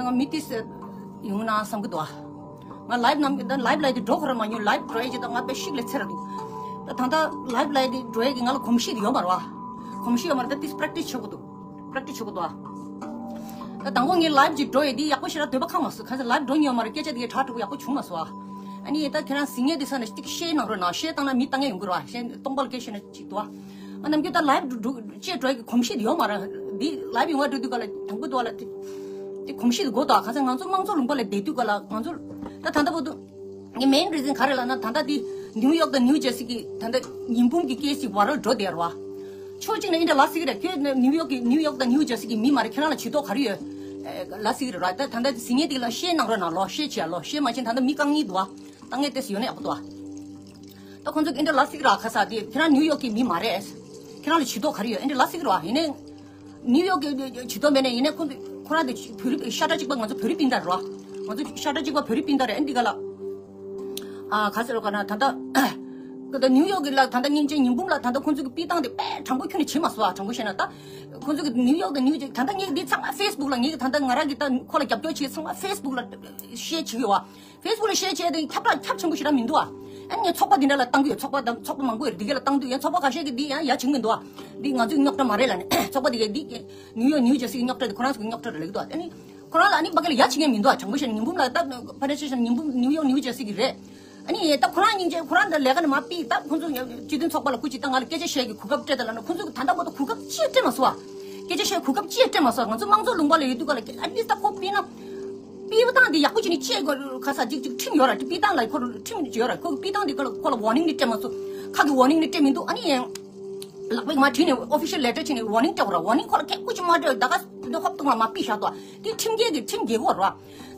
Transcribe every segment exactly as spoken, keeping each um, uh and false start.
ང་མི་ཏིས་ཡོང་ན་བསམ་གི་འདུག་ང་ལའིབ་ནམ་གི་ད་ལའིབ་ལའི་དེ་འགྲོ་ཁོ་ར་མ་ཉུ་ལའིབ་འགྲོ་ཡ་ཅི་ད་ང་དཔེ་ཤིག་ལས་ཚེ་ར་འདུག་ད་ད་ལྟ་ལའིབ་ལའི་དེ་འགྲོ་ཡ་གི་ང་ལ་གོམས་གཤིས་དེ་ཡོད་མ་རེད་བ། གོམས་གཤིས་ཡོད་མ་རེད། ད་ཏིས་པྲེག་ཊིས་བྱེད་དགོས་འདུག་པྲེག་ཊིས་བྱེད་དགོས་འདུག་ད་དང་པོ་ངའི་ལའིབ་ཅིག་འགྲོ་ཡ་དེ་ཡག་པོ་ཞེ་དྲག་འདོད་པ་ཁེངས་མ་སོང་། ག་ཚོད་ལའིབ་འགྲོ་མྱོང་མ་རེད། སྐད་ཆ་དེ་གའི་དྲག་དྲག་ཡག་པོ་བྱུང་མ་སོང་བ། ཨ་ནི་ད་ཁྱེད་རང་ཟིན་ངེས་དེ་ས་ནས་ཏིག་ཤེར་གནང་རོགས་གནང་། ཤེར་བཏང་ན་མི་ལྟ་མཁན་ཡོང་གི་རེད་བ། ཤེར་སྟོང་པ་ལ་སྐད་ཤེར་ན་ཅིག་འདུག་བ། ཨ་ནམ་རྒྱུན་ད་ལའིབ་འགྲོ་ཅེས་འགྲོ་ཡ་གི་གོམས་གཤིས་དེ་ཡོད་མ་རེད། འདི་ལའིབ་ཡོང་བ་འགྲོ་དུས་ག་ལ་དང་པོ་འདུག་བ་ལ་དེ་དེ་གོམས་གཤིས་དེ་དགོས་དོ། ག་ཚོད་ང་ཚོ་དམངས་གཙོ་ལུང་པ་ལ་བསྡད་དུས་ག་ལ་ང་ཚོ་ད་ད་ལྟ་བར་དུ་ངའི་མེན་རི་ཛན་ག་རེ་ལབ་ན། ད་ལྟ་དེ་ནིའུ་ཡོག་དང་ནིའུ་ཇར་སི་གི་ད་ལྟ་ཉིན་འབུམ་གི་ཀེ་སི་ཅིག་ཝ་རལ་འགྲོ་བསྡད་རེད་བ། ཕྱོགས་གཅིག་ནས་འདི་འདྲ་ལབ་སྲིད་ཀྱི་རེད། ཁྱོད་ནིའུ་ཡོག་གི་ནིའུ་ཡོག་དང་ནིའུ་ཇར་སི་གི་མི་མ་རེད། ཁྱེད་རང་ལ་ཇུས་གཏོགས་ག་རེ་ཡོད་ལབ་སྲིད་ཀྱི་རེད་ར། ད་ད་ལྟ་ཟིན་ངེས་དེ་ལ་ཤེར་གནང་རོགས་གནང་ལོ། ཤེར་བྱེད་ལོ། ཤེར་མ་བྱེད་ན་ད་ལྟ་མི་རྐང་གཉིས་འདུག་བ། ད་ངས་དེ་ཡོད་ན་ཡག་པོ་འདུག་བ། ད་ཁོང་ཚོ་འདི་འདྲ་ལབ་སྲིད་ཀྱི་ར། ག་ས་དེ་ཁྱེད་རང་ནིའུ་ཡོག་གི་མི་མ་རེད། ཁྱེད་རང་ལ་ཇུས་གཏོགས་ག་རེ་ཡོད། འདི་འདྲ་ལབ་སྲིད་ཀྱི་ར། ཡིན་ནའི་ནིའུ་ཡོག་གི་ཇུས་གཏོགས་མེད་ནའི་ཡིན་ནའི་ཁོང་ཚོ་ཁོ་རང་དེ་བོད་རིགས་ཤ་ཁྲག་གཅིག་པ་ང་ཚོ་བོད་རིགས་སྤུན་ཟླ་རེད་བ། ང་ཚོ་ཤ་ཁྲག་གཅིག་པ་བོད་རིགས་སྤུན་ཟླ་རེད། ཨ་འདི་ག་ལ། ཨ་ག་ཟེར་བ་ག་ན་ད་ལྟ་ད་ལྟ་ནིའུ་ཡོག་གི་ལ་ད་ལྟ་སྙིང་རྗེ་ཉིན་འབུམ་ལ་ད་ལྟ་ཁོང་ཚོ་གི་སྤུས་དང་དེ་དཔེ་དྲང་པོ་ཁྱོན་ནས་བྱེད་མ་སོང་བ། དྲང་པོ་བཤད་ན་ད་ཁོང་ཚོ་གི་ནིའུ་ཡོག་དང་ནིའུ་ཇར་ད་ལྟ་ངས་འདི་ཚང་མ་ཕེ་སི་བུག་ལ་ངས་ད་ལྟ་ང་རང་གི་ད་ཁོ་ལ་རྒྱབ་སྐྱོར་བྱེད་ཚང་མ་ཕེ་སི་བུག་ལ་ཤེར་བྱེད་ཀྱི་ཡོད་བ། ཕེ་སི་བུག་ལ་ཤེར་བྱས་ཏེ་ཁྱབ་བསྒྲགས་ཁྱབ་ཆེན་པོ་ཞེ་དྲག་མི་འདུག་ཨ། ཨ་ནི་ངས་ཚོགས་པ་འདི་འདྲ་ལ་བཏང་གི་ཡོད། ཚོགས་པ་དང་ཚོགས་པ་མང་པོ་ཡོད་འདི་ག་ལ་བཏང་དུས་ཡང་ཚོགས་པ་ཁ་ཤས་ཀྱིས་འདི་ཡང་ཡ་བྱེད་ཀྱི་མི་འདུག་ཨ། འདི་ང་ཚོའི་རྙོག་དྲ་མ་རེད་ལབ་ནས་ཚོགས་པ་འདི་གས་འདི་ནིའུ་ཡོག་ནིའུ་ཇར་སི་གི་རྙོག་དྲ་འདི་ཁོ་རང་ཚོ་གི་རྙོག་དྲ་རེད་ལབ་ཀྱི་འདུག་ཨ། ཨ་ནི་ཁོ་རང་ལ་ཨ་ནི་ཕ་གི་ལ་ཡ་བྱེད་མཁན་མི་འདུག་ཨ། དྲང་པོ་བཤད་ན་ཉིན་འབུམ་ལ་ད་ཕ་ནེ་ཤེ་ཤན་ཉིན་འབུམ་ནིའུ་ཡོག་ནིའུ་ཇར་སི་གི་རེད། ཨ་ནི་ད་ཁོ་རང་སྙིང་རྗེ་ཁོ་རང་ད་ལས་ཀ་ནས་མར་ཕུད། ད་ཁོ་ཚོ་སྤྱི་མཐུན་ཚོགས་པ་ལ་སྐུ་མཁྱེན་ད་ང་ལ་སྐད་ཆ་བཤད་ཀྱི་གོ་སྐབས་སྤྲད་དང་ལབ་ན་ཁོ་ཚོ་གི་ད་ལྟ་བར་དུ་གོ་སྐབས་ཅི་ཡང་སྤྲད་མ་སོང་ཨ། སྐད་ཆ་བཤད་གོ་སྐབས་ཅི་ཡང་སྤྲད་མ་སོང་། ང་ཚོ་དམངས་གཙོ་ལུང་པ་ལ་ཡོད་དུས་ག་ལ་ཨ་ཏི་ལིས་ད་ཁོ་ཕུད་ན། ཕུད་སྟངས་འདི་ཡག་པོ་བྱས་ནས་བྱེད་དགོས། ག་ས་ཅིག་ཅིག་ཁྲིམས་ཡོད་ར། ཕུད་སྟངས་ལ་ཁོ་ཁྲིམས་ཡོད་ར། ཁོ་གི་ཕུད་སྟངས་འདི་ཁོ་ལ་ཁོ་ལ་ཝར་ནིང་ནི་སྤྲད་མ་སོང་། ཁ་གི་ཝར་ནིང་ནི་སྤྲད་མི་འདུག་ཨ་ནི་ཡང་ལག་པས་མར་བྲིས་ནས་ཨོ་ཕི་ཤལ་ལེ་ཊར་བྱས་ནས་ཝར་ནིང་སྤྲད་དགོས་ར། ཝར་ནིང་ཁོ་ལ་ཁེ་ཁུ་ཅིག་མ་སྤྲད། ད་ག་འདི་ཧོབ་ཏུ་མར་མར་ཕུད་བཞག་འདུག་ཨ། འདི་ཁྲིམས་འགལ་གི་ཁྲིམས་འགལ་གི་ཡོད་ར།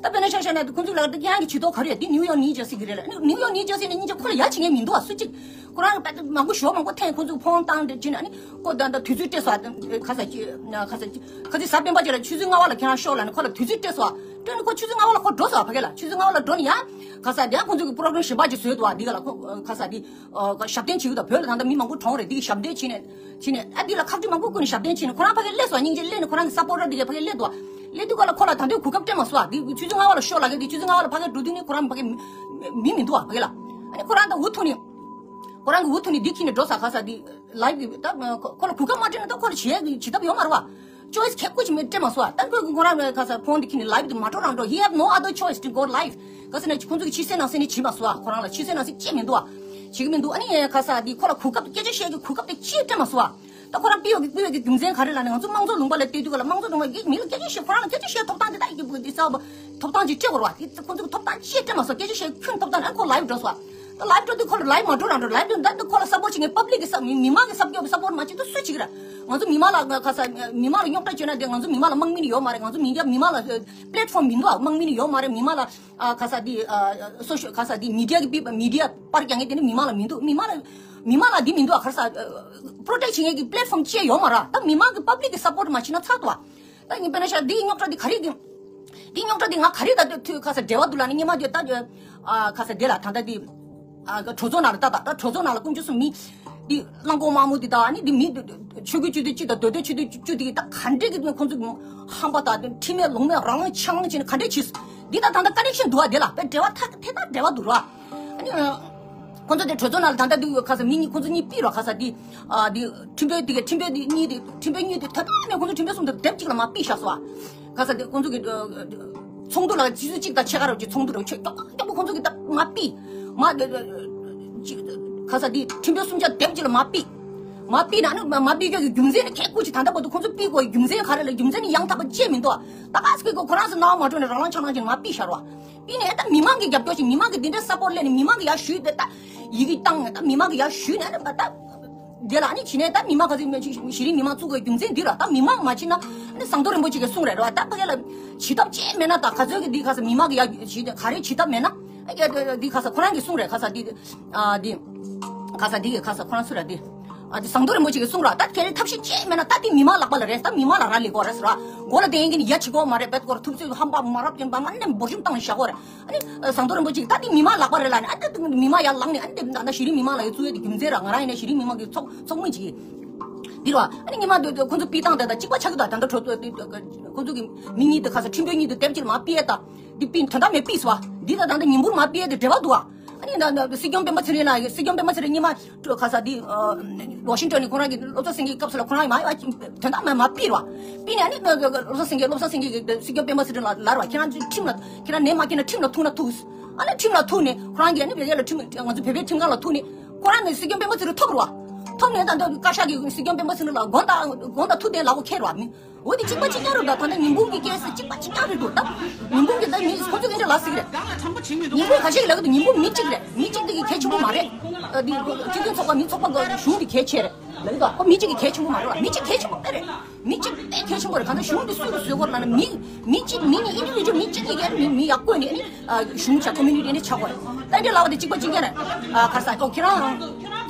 ད་དཔེར་ན་ཆ་བཞག་ན་ཁོང་ཚོ་ལ་ད་ཁྱེད་རང་གི་ཇུས་གཏོགས་ག་རེ་ཡོད། འདི་ནིའུ་ཡོག་ནིའུ་ཇར་སི་གི་རེད་ལ། ནིའུ་ཡོག་ནིའུ་ཇར་སི་ནས་སྙིང་རྗེ་ཁོ་ལ་ཡ་བྱེད་མཁན་མི་འདུག་ཨ། སུ་གཅིག་ཁོ་རང་གི་དཔེ་མང་པོ་ཞོ་མང་པོ་འཐེན། ཁོང་ཚོ་ཕོན་བཏང་དེ་བྱས་ནས་ཨ་ནི་ཁོ་ད་ད་དུས་ཚོད་སྤྲད་སོང་། ག་ས་ཅི་ག་ས་ཅི་ག་ཚོད་གཟའ་སྤེན་པ་ཅིག་ལ་ཆུ་ཚོད་ལྔ་པ་ལ་ཁྱེད་རང་ཤོག་ལབ་ནས་ཁོ་ལ་དུས་ཚོད་སྤྲད་སོང་། སྤྲད་ནས་ཁོ་ཆུ་ཚོད་ལྔ་པ་ལ་ཁོ་འགྲོ་སོང་ཕ་གི་ལ། ཆུ་ཚོད་ལྔ་པ་ལ་འགྲོ་ནས་ཡང་ག་ས་དེ་ཡང་ཁོང་ཚོ་གི་པོ་རོ་གྷ་རམ་གཞན་པ་ཅིག་བཟོས་འདུག་ཨ། འདི་ག་ལ་ཁོ་ག་ས་དེ་ཞབས་བརྟན་བྱེད་ཀྱི་འདུག་བོད་ལ་ད་ལྟ་མི་མང་པོ་གྲོངས་རེད། འདི་གི་ཞབས་བརྟན་བྱས་ནས་བྱས་ནས་ཨ་འདི་ལ་ཁ་བྲིས་མང་པོ་བསྐུར་ནས་ཞབས་བརྟན་བྱས་ནས་ཁོ་རང་ཕ་གི་སླེབས་སོང་། སྙིང་རྗེ་སླེབས་ནས་ཁོ་རང་གི་སཔོར་ཊར་འདི་གས་ཕ་གི་སླེབས་འདུག་ཨ། སླེབས་དུས་ག་ལ་ཁོ་ལ་ད་དུང་གོ་སྐབས་སྤྲད་མ་སོང་ཨ། འདི་ཆུ་ཚོད་ལྔ་པ་ལ་ཤོག་ལབ་གི། འདི་ཆུ་ཚོད་ལྔ་པ་ལ་ཕ་གི་འགྲོ་དུས་ནི་ཁོ་རང་ཕ་གི་མི་མི་མི་འདུག་ཨ་ཕ་གི་ལ། ཨ་ནི་ཁོ་རང་ད་འུ་ཐུག་ནས་ཁོ་རང་གི་འུ་ཐུག་ནས་འདི་ཁྱེར་ནས་འགྲོ་ས། ག་ས་འདི་ལའིབ་ད་ཁོ་ལ་གོ་སྐབས་མ་སྤྲད་ན་ད་ཁོ་ལ་བྱེད་བྱེད་ཐབས་ཡོད་མ་རེད་བ། ཅོའི་སི་ཁེ་ཁུ་ཅིག་མེད་སྤྲད་མ་སོང་ཨ། ད་ཁོས་ཁོ་རང་ག་ས་ཕོན་འདི་ཁྱེར་ནས་ལའིབ་དེ་མ་འགྲོ་རང་འགྲོ། He have no other choice to go live. ག་ས་ནས་ཁོང་ཚོ་གི་ཕྱི་གསལ་ནང་གསལ་ནི་བྱེད་མ་སོང་ཨ། ཁོ་རང་ལ་ཕྱི་གསལ་ནང་གསལ་ཅི་མི་འདུག་ཨ། བྱེད་ཀྱི་མི་འདུག་ཨ་ནི་ཡ་ག་ས་འདི་ཁོ་ལ་གོ་སྐབས་སྐད་ཆ་བཤད་ཀྱི་གོ་སྐབས་དེ་ཅི་སྤྲད་མ་སོང་ཨ། ད་ཁོ་རང་ཕུད་ཡོད་ཀྱི་ཕུད་ཡོད་ཀྱི་རྒྱུ་མཚན་ག་རེ་ལབ་ན་ང་ཚོ་དམངས་གཙོ་ལུང་པ་ལ་བལྟས་དུས་ག་ལ་དམངས་གཙོ་ལུང་པ་གི་མི་ལ་སྐད་ཆ་བཤད་ཁོ་རང་ལ་སྐད་ཆ་བཤད་ཐོབ་ཐང་དེ་ད་ཡི་གེ་འདི་ས་བ་ཐོབ་ཐང་ཅིག་སྤྲད་དགོས་རེད་བ། དེ་ཁོ་ཚོ་གི་ཐོབ་ཐང་ཅི་སྤྲད་མ་སོང་། སྐད་ཆ་བཤད་ཁྱོན་ཐོབ་ཐང་ཨ་ཁོ་ལའིབ་འགྲོ་སོང་ཨ། ད་ལའིབ་འགྲོ་དུས་ཁོ་ལ་ལའིབ་མ་འགྲོ་རང་འགྲོ། ལའིབ་འགྲོ་ད་ད་ཁོ་ལ་སཔོར་ཊི་བྱེད་མཁན་པབ་ལིག་གི་ས་མི་མི་མང་གི་སབ་སྐྱོབ་སཔོར་ཊི་མ་བྱེད་ད་སུ་བྱེད་ཀྱི་རེད། ང་ཚོ་མི་མང་ལ་ག་ས་མི་མང་ལ་རྙོག་དྲ་བྱས་ན་དེ་ང་ཚོ་མི་མང་ལ་དམག་མི་ནི་ཡོད་མ་རེད། ང་ཚོ་མི་མང་མི་མང་ལ་པི་ལེཊ་ཕོམ་མི་འདུག་ཨ། དམག་མི་ནི་ཡོད་མ་རེད། མི་མང་ལ་ཨ་ག་ས་དེ་ཨ་སོ་ཤལ་ག་ས་དེ་མི་ཌི་ཡ་གི་པི་མི་ཌི་ཡ་པར་རྒྱག་མཁན་དེ་ནི་མི་མང་ལ་མི་འདུག་མི་མང་ལ་མི་མང་ལ་དེ་མི་འདུག་ཨ། ག་ས་པྲོ་ཊེག་བྱེད་མཁན་གྱི་པི་ལེཊ་ཕོམ་ཅི་ཡང་ཡོད་མ་རེད། ད་མི་མང་གི་པབ་ལིག་གི་སཔོར་ཊི་མ་བྱེད་ན་ཚར་འདུག་ཨ། ད་ཡིན་པས་ན་ཤ་འདིའི་རྙོག་དྲ་འདི་ག་རེ་གི་འདིའི་རྙོག་དྲ་འདི་ང་ག་རེ་ད་དུས་ག་ས་འབྲེལ་བ་འདུག་ལབ་ནི་སྔོན་མ་དེ་ད་ཨ་ག་ས་དེ་ལ་ད་ལྟ་འདི་ཨ་གྲོས་ཚོགས་ནང་ལ་ད་ད་ད་གྲོས་ཚོགས་ནང་ལ་དཀོན་མཆོག་གསུམ་མི་འདི་གླང་གོག་དམར་མོ་འདི་ད་ཨ་ནི་འདི་མི་ཆོས་སྐུའི་སྤྱི་འཐུས་གཅིག་དང་མདོ་སྟོད་སྤྱི་འཐུས་བཅུ་འདི་ད་ག་འདྲས་ཀྱི་ཁོང་ཚོ་ཧམ་པ་ད་ཁྲིམས་མེད་ལུགས་མེད་རང་དབང་ཆང་བྱས་ནས་ག་འདྲས་བྱས་འདི་ད་ད་ལྟ་ཀ་ནེག་ཤན་འདུག་ཨ། དེ་ལ་དཔེ་འབྲེལ་བ་ཐ་དེ་ད་འབྲེལ་བ་འདུག་ར། ཨ་ནི། ཁོང་ཚོ་དེ་གྲོས་ཚོགས་ནང་ལ་ད་ལྟ་དུས་ཁ་ས་མི་གཉིས་ཁོང་ཚོ་གཉིས་ཕུད་རོགས། ཁ་ས་དེ་ཨ་དེ་ཁྲིམས་དཔོན་དེ་ག་ཁྲིམས་དཔོན་དེ་གཉིས་དེ་ཁྲིམས་དཔོན་གཉིས་དེ་ཐོད་པ་མེད་ཁོང་ཚོ་ཁྲིམས་དཔོན་གསུམ་དེ་དེབ་གཅིག་ལ་མར་ཕུད་བཞག་སོང་ཨ། ཁ་ས་དེ་ཁོང་ཚོ་གི་ཚོགས་འདུ་ལ་ཆུ་ཚོད་གཅིག་དང་ཕྱེད་ཀ་རེ་ཅིག་ཚོགས་འདུ་རེ་ཆོས་ཀྱོག་ཀྱོག་པོ་ཁོང་ཚོ་གི་ད་མར་ཕུད་མར་ཁ་ས་དེ་ཁྲིམས་དཔོན་གསུམ་ཆ་དེབ་གཅིག་ལ་མར་ཕུད་མར་ཕུད་ན་ནི་མར་ཕུད་རྒྱུ་གི་རྒྱུ་མཚན་ནི་ཁས་ཁུར་ཅིག་ད་ལྟ་བར་དུ་ཁོང་ཚོ་ཕུད་དགོས་རྒྱུ་མཚན་ག་རེ་ལ་རྒྱུ་མཚན་ནི་ཡང་དག་པ་ཅིག་མི་འདུག་ཨ། ད་ག་ས་གི་ཁོ་ཁོ་རང་ཚོ་སྣང་བ་མ་འགྲོ་ནས་རང་ལང་ཆང་ལང་ཅིག་མར་ཕུད་བཞག་རོགས། ཡིན་ནའི་ད་མི་མང་གི་རྒྱབ་སྐྱོར་ཞིག་མི་མང་གི་འདི་འདྲ་སཔོར་ཊི་སླེབས་ནས་མི་མང་གི་ཡར་ཞུས་ཏེ་ད་ཡི་གེ་བཏང་ནས་ད་མི་མང་གི་ཡར་ཞུས་ནས་ད་ད་དེ་ལ་ཨ་ནི་བྱས་ནས་ད་མི་མང་ག་ཚོད་གཞི་རིམ་མི་མང་བཙུགས་དགོས་རྒྱུ་མཚན་འདི་ར། ད་མི་མང་མ་བྱས་ན་ཨ་ནི་ཟམ་གདོང་རིན་པོ་ཆེ་གིས་གསུངས་རེད་ར། ད་ཕ་གི་ལ་བྱེད་ཐབས་ཅི་མེད་ན་ད་ག་ཚོད་ཀྱི་འདི་ག་ས་མི་མང་གི་ཡར་ཞུས་ཏེ་ག་རེ་བྱེད་ཐབས་མེད་ན་ཨ་ཡ་འདི་ག་ས་ཁོ་རང་གིས་གསུངས་རེད། ག་ས་འདི་ཨ་འདི་ག་ས་འདི་གི་ག་ས་ཁོ་རང་གསུངས་རེད་འདི། ཨ་དེ་ཟམ་གདོང་རིན་པོ་ཆེ་གིས་གསུངས་ར། ད་ཁྱེད་རང་ཐབས་ཤེས་ཅི་མེད་ན་ད་དེ་མི་མང་ལག་པ་ལ་རེད། ད་མི་མང་ལ་རག་ལས་དགོས་རེད་ཟེར་ར། མགོ་ལ་བསྡད་མཁན་གྱི་ནི་ཡ་བྱེད་དགོས་མ་རེད། བེད་སྐོར་ཐུབ་ཚོད་ཧམ་པ་མ་རབས་ཅན་པ་མ་ནེམ་འབོར་ཤུམ་བཏང་ནས་བཞག་དགོས་རེད། ཨ་ནི་ཟམ་གདོང་རིན་པོ་ཆེ་གིས་ད་དེ་མི་མང་ལག་པ་རེད་ལབ་ནས་ཨ་ད་དེ་མི་མང་ཡར་ལངས་ནས་ཨ་ནི་དེ་ད་ད་གཞི་རིམ་མི་མང་ལ་ཡ་བཙུགས་ཡ་དེ་རྒྱུ་མཚན་ར། ང་རང་ཡིན་ན་གཞི་རིམ་མི་མང་གི་ཚོགས་ཚོགས་མི་ཅིག་ཡིན། འདི་ར་ཨ་ནི་ཉི་མ་འདི་ཁོང་ཚོ་པི་བཏང་དེ་དང་གཅིག་པ་ཆགས་ཀྱི་དང་། ད་ལྟ་འགྲོ་ཁོང་ཚོ་གི་མི་གཉིས་དེ་ཁ་ས་ཁྲིམས་དཔོན་གཉིས་དེ་དེབ་ཅིག་མ་པི་ཡས་ད་འདི་པི་དོན་དག་མེད་པིས་བ། འདི་ད་ད་ད་ཉིན་བུར་མ་པི་ཡས་དེ་འབྲེལ་བ་འདུག་བ། ཨ་ནི་ད་ད་སྲིད་སྐྱོང་སྤེན་པ་ཚེ་རིང་ལགས་སྲིད་སྐྱོང་སྤེན་པ་ཚེ་རིང་ཉི་མ་ཁ་ས་འདི་ཝ་ཤིང་ཊོན་ནས་ཁོ་རང་གི་སློབ་གསོ་སེང་གེ་སྐབས་སུ་ལ་ཁོ་རང་མ་དོན་དག་མ་མ་པིས་བ། པི་ནས་ཨ་ནི་སློབ་གསོ་སེང་གེ་སློབ་གསོ་སེང་གེ་གི་སྲིད་སྐྱོང་སྤེན་པ་ཚེ་རིང་ལགས་ལར་བ། ཁྱེད་རང་ཁྲིམས་ལ་ཁྱེད་རང་ནད་མ་སྐྱེས་ན་ཁྲིམས་ལ་ཐུག་ན་ཐུག་ཨ་ནི་ཁྲིམས་ལ་ཐུག་ནས་ཁོ་རང་གིས་ཨ་ནི་བོད་སྐད་ལ་ཁྲིམས་ང་ཚོ་བོད་པའི་ཁྲིམས་ཁང་ལ་ཐུག་ནས་ཁོ་རང་ནས་སྲིད་སྐྱོང་སྤེན་པ་ཚེ་རིང་ཐོབ་རུ་བ། ཐོབ་ནས་ད་ལྟ་བཀའ་ཤག་གིས་སྲིད་སྐྱོང་སྤེན་པ་ཚེ་རིང་ལ་དགོངས་དག་དགོངས་དག་ཐུག་བསྟན་ལ་གོ་ཁྱེར་བ་མི། འོ་དེ་གཅིག་པ་གཅིག་རྐྱང་རེད་ད། ད་ལྟ་ཉིན་འབུམ་གྱི་སྐད་ཟེར་གཅིག་པ་གཅིག་རྐྱང་རེད་འདུག་ད་ཉིན་འབུམ་གྱི་ད་མི་ཁོང་ཚོ་ཨེ་འདྲ་ལ་ཟིག་རེད། ཉིན་འབུམ་ག་ཤེད་ལ་གི་ཉིན་འབུམ་མི་གཅིག་རེད། མི་གཅིག་དེ་གི་གལ་ཆེན་པོ་མ་རེད། ཨ་དེ་སྤྱི་མཐུན་ཚོགས་པ་མི་ཚོགས་པ་གི་གཞུང་དེ་གལ་ཆེ་རེད་ལ་གི་ད། ཁོ་མི་གཅིག་གི་གལ་ཆེན་པོ་མ་རེད་ལ། མི་གཅིག་གལ་ཆེན་པོ་དཔེ་རེད། མི་གཅིག་དཔེ་གལ་ཆེན་པོ་རེད། གང་ལྟར་གཞུང་དེ་སུས་གི་བཟོས་གོ་ལ་ན་མི་མི་གཅིག་མི་གཉིས་ཨིན་ཌི་བི་ཇུ་ཝལ་མི་གཅིག་གཉིས་གི་མི་མི་ཡག་པོ་ནི་ཨ་ནི་གཞུང་བྱ་ཁོ་མི་ནི་ཏི་ནི་ཆགས་གོ་རེད། ད་འདྲ་ལ་བ་དེ་གཅིག་པ་གཅིག་རྐྱང་རེད། ཨ་ག་ས་ཨོ་ཁྱེད་རང་།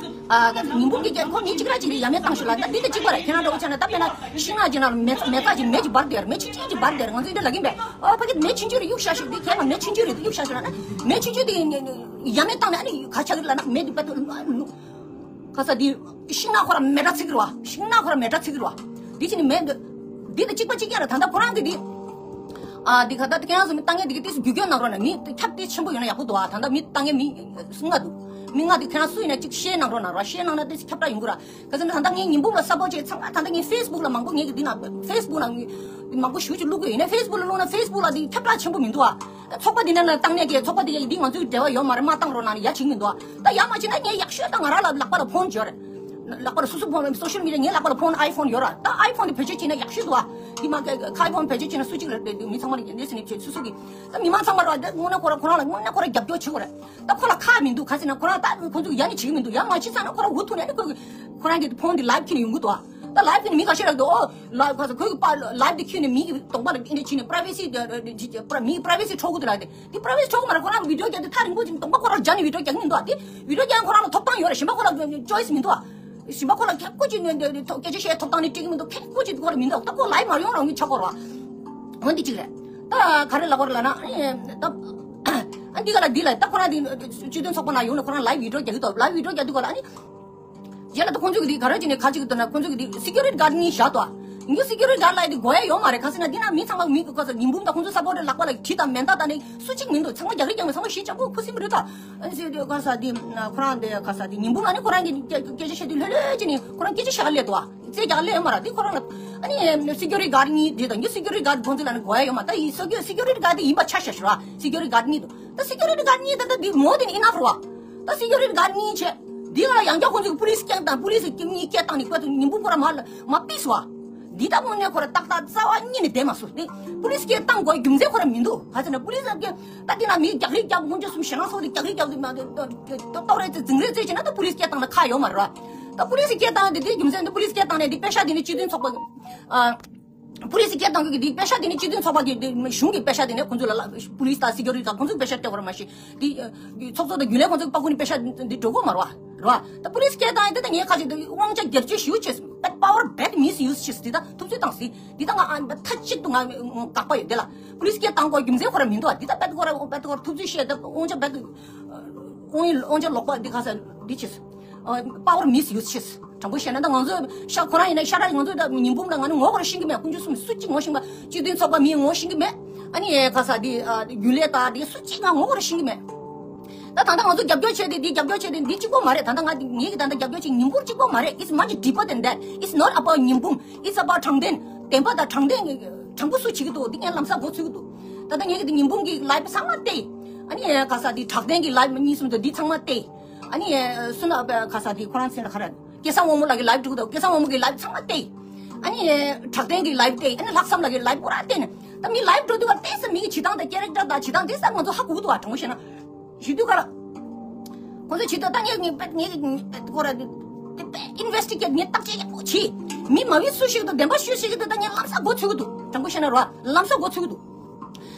ཨ་ཉིན་འབུམ་གྱི་རྒྱལ་ཁོ་མི་གཅིག་ར་གཅིག་རེད། ཡ་མེད་བཏང་ཞུ་ལ། ད་འདི་ད་གཅིག་པ་རེད། ཁྱེད་རང་འདྲ་བོ་ཆ་ན་ད་དཔེར་ན་ཤིང་ནགས་ཀྱི་ནང་ལ་མེ་མེ་བཙའ་ཅིག་མེ་ཅིག་འབར་དེར་མེ་ཆུང་ཆུང་ཅིག་འབར་དེར་ང་ཚོ་འདི་ལ་གིན་པས། ཨོ་ཕ་གི་མེ་ཆུང་ཆུང་རེད་གཡུག་བཞག་ཞིག་འདི་ཁྱེད་ལ་མེ་ཆུང་ཆུང་རེད་གཡུག་བཞག་ཞིག་ལ་ན་མེ་ཆུང་ཆུང་དེ་ཡ་མེད་བཏང་ནས་ཨ་ནི་ག་ཆགས་གི་ལ་ན་མེ་འདི་པད་དུ་ག་ས་འདི་ཤིང་ནགས་ཁོ་ར་མེ་དྲག་ཚིག་གི་རེད་བ། ཤིང་ནགས་ཁོ་ར་མེ་དྲག་ཚིག་གི་རེད་བ། འདི་ཅི་ནི་མེ་འདི་འདི་ད་གཅིག་པ་གཅིག་རྐྱང་རེད། ད་ལྟ་ཁོ་རང་གི་འདི། ཨ་འདི་ག་ད་ཁྱེད་རང་ཚོ་མི་ལྟ་མཁན་འདི་གི་ཏིས་རྒྱུས་སྐྱོན་གནང་རོགས་གནང་། མི་ཁྱབ་སྤེལ་ཆེན་པོ་ཡོད་ན་ཡག་པོ་འདུག་ཨ། ད་ལྟ་མི་ལྟ་མཁན་མི་ལྔ་འདུག་མི་ལྔ་འདི་ཁྱེད་རང་སུ་ཡིན་ན་གཅིག་ཤེར་གནང་རོགས་གནང་རོགས། ཤེར་གནང་ན་ཏིས་ཁྱབ་བསྒྲགས་ཡོང་གི་ར། ག་ཚོད་ན་ད་ལྟ་ངས་ཉིན་འབུམ་ལ་གསལ་པོ་བྱས་ཚང་མ་ད་ལྟ་ངས་ཕེ་སི་བུག་ལ་མང་པོ་ངས་ཀྱི་འདི་ན་ཕེ་སི་བུག་ལ་མང་པོ་ཞུ་ཅིག་བླུག་གི་ཡིན་ན་ཕེ་སི་བུག་ལ་བླུག་ན་ཕེ་སི་བུག་ལ་འདི་ཁྱབ་བསྒྲགས་ཆེན་པོ་མི་འདུག་ཨ། ཚོགས་པ་འདི་ནས་ལ་བཏང་ནས་ཀྱི་ཚོགས་པ་འདི་ཡ་འདི་ང་ཚོའི་འབྲེལ་བ་ཡོད་མ་རེད། མ་བཏང་རོགས་གནང་ནས་ཡ་བྱེད་ཀྱི་མི་འདུག་ཨ། ད་ཡ་མ་བྱེད་ན་ངས་ཡག་ཤོས་ད་ང་རང་ལ་ལག་པ་ལ་ཕོན་ཡོད་རེད། ལག་པ་ལ་སོ་སོ་ཕོན་སོ་ཤལ་མི་ཌི་ཡ་ངའི་ལག་པ་ལ་ཕོན་ཨའི་ཕོན་ཡོད་ར། ད་ཨའི་ཕོན་དེ་བེད་སྤྱོད་བྱས་ན་ཡག་ཤོས་འདུག་ཨ། འདི་མ་ཁ་ཨའི་ཕོན་བེད་སྤྱོད་བྱས་ན་སུ་གཅིག་ལ་དེ་མི་ཚང་མ་ལ་ཡ་འདི་སི་ནི་བྱེད་སོ་སོ་གི། ད་མི་མང་ཚང་མ་ར་དེ་དངོས་གནས་ཁོ་ར་ཁོ་རང་ལ་དངོས་གནས་ཁོ་ར་རྒྱབ་སྐྱོར་བྱེད་དགོས་རེད། ད་ཁོ་ལ་ཁག་མི་འདུག་ག་ཟེར་ན་ཁོ་རང་ད་ཁོ་ཚོ་ཡ་ནི་བྱེད་ཀྱི་མི་འདུག་ཡ་མ་བྱེད་ཚར་ན་ཁོ་ར་འུ་ཐུག་ནས་ནི་ཁོ་གི་ཁོ་རང་གི་ཕོན་དེ་ལའིབ་ཁྱེར་ནས་ཡོང་གི་འདུག་ཨ། ད་ལའིབ་ཁྱེར་ནས་མི་ཁ་ཤས་རག་འདུག་ཨོ་ལའིབ་ཁ་ས་ཁོ་གི་པ་ལའིབ་དེ་ཁྱེར་ནས་མི་གི་གདོང་པ་ལ་འདི་འདྲ་བྱས་ནས་པ་རའི་ཝེ་སི་མི་གི་པ་རའི་ཝེ་སི་འཕྲོག་གི་འདུག་ལ་དེ། འདི་པ་རའི་ཝེ་སི་འཕྲོག་མ་རེད། ཁོ་རང་བི་ཌི་ཡོ་རྒྱག་དུས་ཐག་རིང་པོ་ཅིག་གདོང་པ་ཁོ་རང་སྦྱར་ནས་བི་ཌི་ཡོ་རྒྱག་གི་མི་འདུག་ཨ། དེ་བི་ཌི་ཡོ་རྒྱག་ཁོ་རང་ལ་ཐོབ་ཐང་ཡོད་རེད། གཞན་པ་ཁོ་ལ་ཅོའི་སི་མི་འདུག་ཨ། གཞན་པ་ཁོ་ལ་ཁེ་ཀོ་ཅིག་ནས་འདི་ཐོ་སྐད་ཆ་བཤད་ཐོབ་ཐང་ནི་སྤྲད་ཀྱི་མི་འདུག་ཁེ་ཀོ་ཅིག་ཁོ་ལ་མི་འདུག་ད་ཁོ་ལའི་མ་ཡོང་རང་གི་ཆགས་ཁོ་ར། འོ་འདི་གཅིག་རེད། ད་ག་རེ་ལབ་དགོས་རེད་ལབ་ན་ཨ་ནི་ད་ཨ་འདི་ག་ལ་འདི་ལ་ད་ཁོ་རང་འདི་སྤྱི་མཐུན་ཚོགས་པ་ནང་ཡོང་ནས་ཁོ་རང་ལའི་བི་ཌི་ཡོ་རྒྱག་གི་འདུག་ལའི་བི་ཌི་ཡོ་རྒྱག་དུས་ག་ལ་ཨ་ནི། རྗེས་ལ་ད་ཁོང་ཚོ་གི་འདི་ག་རེ་བྱས་ནས་ག་ཅིག་གི་འདུག་ན་ཁོང་ཚོ་གི་འདི་སི་ཀུ་རི་ཊི་གཱཌ་གཉིས་བཞག་འདུག་ཨ། ཉིན་སི་ཀུ་རི་ཊི་གཱཌ་ལ་འདི་དགོས་ཡ་ཡོད་མ་རེད། ག་ཟེར་ན་འདི་ན་མི་ཚང་མ་མི་གི་ཁོ་ཚོ་ཉིན་འབུམ་དང་ཁོང་ཚོ་སཔོར་ཊར་ལག་པ་ལ་གྲི་དང་མེ་མདའ་དང་ནི་སུ་གཅིག་མི་འདུག་ཚང་མ་རྒྱག་རེས་རྒྱག་མི་ཚང་མ་ཞེ་ཅག་པོ་ཁུ་སིམ་རེད་ད། ཨ་ནི་ཟེར་དུས་ག་ས་འདི་ཁོ་རང་འདི་ག་ས་འདི་ཉིན་འབུམ་ལ་ནི་ཁོ་རང་གི་སྐད་སྐད་ཆ་བཤད་དུས་ལྷོད་ལྷོད་བྱས་ནས་ཁོ་རང་སྐད་ཆ་བཤད་ག་སླེབས་འདུག་ཨ། རྩེད་རྒྱག་ག་སླེབས་ཡོད་མ་རེད། འདི་ཁོ་རང་ལ་ཨ་ནི་སི་ཀུ་རི་ཊི་གཱཌ་གཉིས་འདི་དང་ཉིན་སི་ཀུ་རི་ཊི་གཱཌ་ཁོང་ཚོ་ལ་ནི་དགོས་ཡ་ཡོད་མ་ད་ཡི་སི་ཀུ་སི་ཀུ་རི་ཊི་གཱཌ་དེ་ཡིན་པ་ཆ་བཞག་ཤོག་ཨ། སི་ཀུ་རི་ཊི་གཱཌ་གཉིས་འདུག་ད་སི་ཀུ་རི་ཊི་གཱཌ་གཉིས་ད་ད་འདི་མོ་དེ་ནི་ཨི་ནཕ་རེད་བ། ད་སི་ཀུ་རི་ཊི་གཱཌ་གཉིས་བྱས། འདི་ལ་ཡང་བསྐྱར་ཁོང་ཚོས་པུ་ལིས་སྐད་བཏང་པུ་ལིས་ཀྱི་མི་སྐད་བཏང་ནས་ཁོ་ཚོ་ཉིན་འབུམ་ཁོ་ར་མ་མ་ཕིགས་བ། འདི་ལྟ་དངོས་གནས་ཁོ་ར་ཏག་ཏག་རྩ་བ་ཉིད་ནས་བསྡད་མ་སོང་། འདི་པུ་ལིས་སྐད་བཏང་དགོས་རྒྱུ་མཚན་ཁོ་ར་མི་འདུག་ག་ཚོད་ན་པུ་ལིས་སྐད་ད་འདི་ན་མི་རྒྱག་རེས་རྒྱག་སྔོན་ཆད་གསུམ་ཞེ་དྲག་སོང་དེ་རྒྱག་རེས་རྒྱག་དེ་མ་དེ་ཏོག་རེ་ཙེ་འཛིང་རེས་ཙེ་བྱས་ན་ད་པུ་ལིས་སྐད་བཏང་ན་ཁ་ཡོད་མ་རེད་བ། ད་པུ་ལིས་སྐད་བཏང་དེ་དེ་རྒྱུ་མཚན་དེ་པུ་ལིས་སྐད་བཏང་ནས་འདི་པེ་ཤག་དེ་ནི་སྤྱི་མཐུན་ཚོགས་པ་ཨ། པུ་ལིས་སྐད་བཏང་གི་འདི་པེ་ཤག་དེ་ནི་སྤྱི་མཐུན་ཚོགས་པ་གི་འདི་གཞུང་གི་པེ་ཤག་དེ་ནས་ཁོང་ཚོ་ལ་ལ་པུ་ལིས་དང་སི་ཀུ་རི་ཊི་དང་ཁོང་ཚོ་པེ་ཤག་སྤྲད་པ་རེད་མ་གཞི། འདི་ཚོགས་གཙོ་དང་རྒྱུན་ལས་ཁོང་ཚོ་གི་པ་ཀུ་ནི་པེ་ཤག་འདི་འགྲོ་གི་མ་རེད་བ། རེད་བ། ད་པུ་ལིས་སྐད་བཏང་ཡ་དེ་ད་ངས་ཁ་ཅིག་དབང་ཆ་སྒེར་གཅོད་ཞེ་པོ་བྱས་སོང་། པད་པ་ཝར་བད་མིས་ཡུ་སི་བྱས་སོང་། འདི་ད་ཐུབ་ཚོད་བཏང་སྲིད། འདི་ད་ང་ཨ་མཐའ་གཅིག་ཏུ་ང་དགག་པ་ཡོད། དེ་ལ་པུ་ལིས་སྐད་བཏང་དགོས་རྒྱུ་མཚན་ཁོ་ར་མི་འདུག་བ། འདི་ད་པད་ཁོ་ར་པད་ཁོ་ར་ཐུབ་ཚོད་བཤད་ད་དབང་ཆ་བད་དབང་ཡིན་དབང་ཆ་ལོག་པ་འདི་ག་ས་འདི་བྱས་སོང་། པ་ཝར་མིས་ཡུ་སི་བྱས། དྲང་པོ་བཤད་ན་ད་ང་ཚོ་ཤ་ཁོ་རང་ཡིན་ན་ཤ་ར་ང་ཚོ་ད་ཉིན་འབུམ་ད་ང་ནི་ངོ་ཁོ་ར་ཤེས་ཀྱི་མེད། དཀོན་མཆོག་གསུམ་སུ་གཅིག་ངོ་ཤེས་པ། སྤྱི་མཐུན་ཚོགས་པ་མིས་ངོ་ཤེས་ཀྱི་མེད། ཨ་ནི་ཨེ་ག་ས་དེ་རྒྱུན་ལས་ད་དེ་སུ་གཅིག་ང་ངོ་ཁོ་ར་ཤེས་ཀྱི་མེད། ད་ད་ལྟ་ང་ཚོ་རྒྱབ་སྐྱོར་བྱས་ཏེ་དེ་རྒྱབ་སྐྱོར་བྱས་ཏེ་འདི་གཅིག་པོ་མ་རེད། ད་ལྟ་ང་ངེད་ཀྱི་ད་ལྟ་རྒྱབ་སྐྱོར་བྱེད་ཉིན་འབུམ་གཅིག་པོ་མ་རེད། It's much deeper than that. It's not about ཉིན་འབུམ། It's about དྲང་བདེན། བདེན་པ་དང་དྲང་བདེན་དྲང་པོ་སུ་བྱེད་ཀྱི་འདུག་འདི་ངས་ལམ་སང་མགོ་ཚོས་ཀྱི་འདུག་ད་ལྟ་ངེད་ཀྱི་དེ་ཉིན་འབུམ་གྱི་ལའིབ་ཚང་མ་བལྟས། ཨ་ནི་ཨེ་ག་ས་དེ་དྲང་བདེན་གྱི་ལའིབ་གཉིས་གསུམ་དང་འདི་ཚང་མ་བལྟས། ཨ་ནི་སུ་ན་ག་ས་དེ་ཁོ་རང་ཚེ་ན་ག་རེ། སྐལ་བཟང་དབང་མོ་ལགས་ཀྱི་ལའིབ་འགྲོ་གི་འདུག་སྐལ་བཟང་དབང་མོ་གི་ལའིབ་ཚང་མ་བལྟས། ཨ་ནི་དྲག་ལྡན་གྱི་ལའིབ་བལྟས། ཨ་ནི་ལྷག་བསམ་ལགས་ཀྱི་ལའིབ་པུ་ར་བལྟས་ནས་ད་མི་ལའིབ་འགྲོ་དུས་བ་བལྟས་ས་མི་གི་བྱེད་སྟངས་དང་ཀེ་རེག་ཊར་དང་བྱེད་སྟངས་དེ་ས་ང་ཚོ་ཧ་གོ་གི་འདུག་བ། དྲང་པོ་བཤད་ན་ཞུ་དུས་ག་ལ་ཁོ་ཚོ་བྱེད་དུས་ད་ངས་ངས་ངས་ངས་ཁོ་ར་དེ་དཔེ་ཨིན་ཝེ་སི་ཊི་གེཊ་ངས་བརྟག་དཔྱད་ཡག་པོ་བྱས། མི་མ་བི་སུ་ཞིག་འདུག་བདེན་པ་ཤོད་ཞིག་འདུག་ད་ངས་ལམ་སང་མགོ་ཚོས་གི་འདུག་དྲང་པོ་བཤད་ན་ར་ལམ་སང་མགོ་ཚོས་གི་འདུག་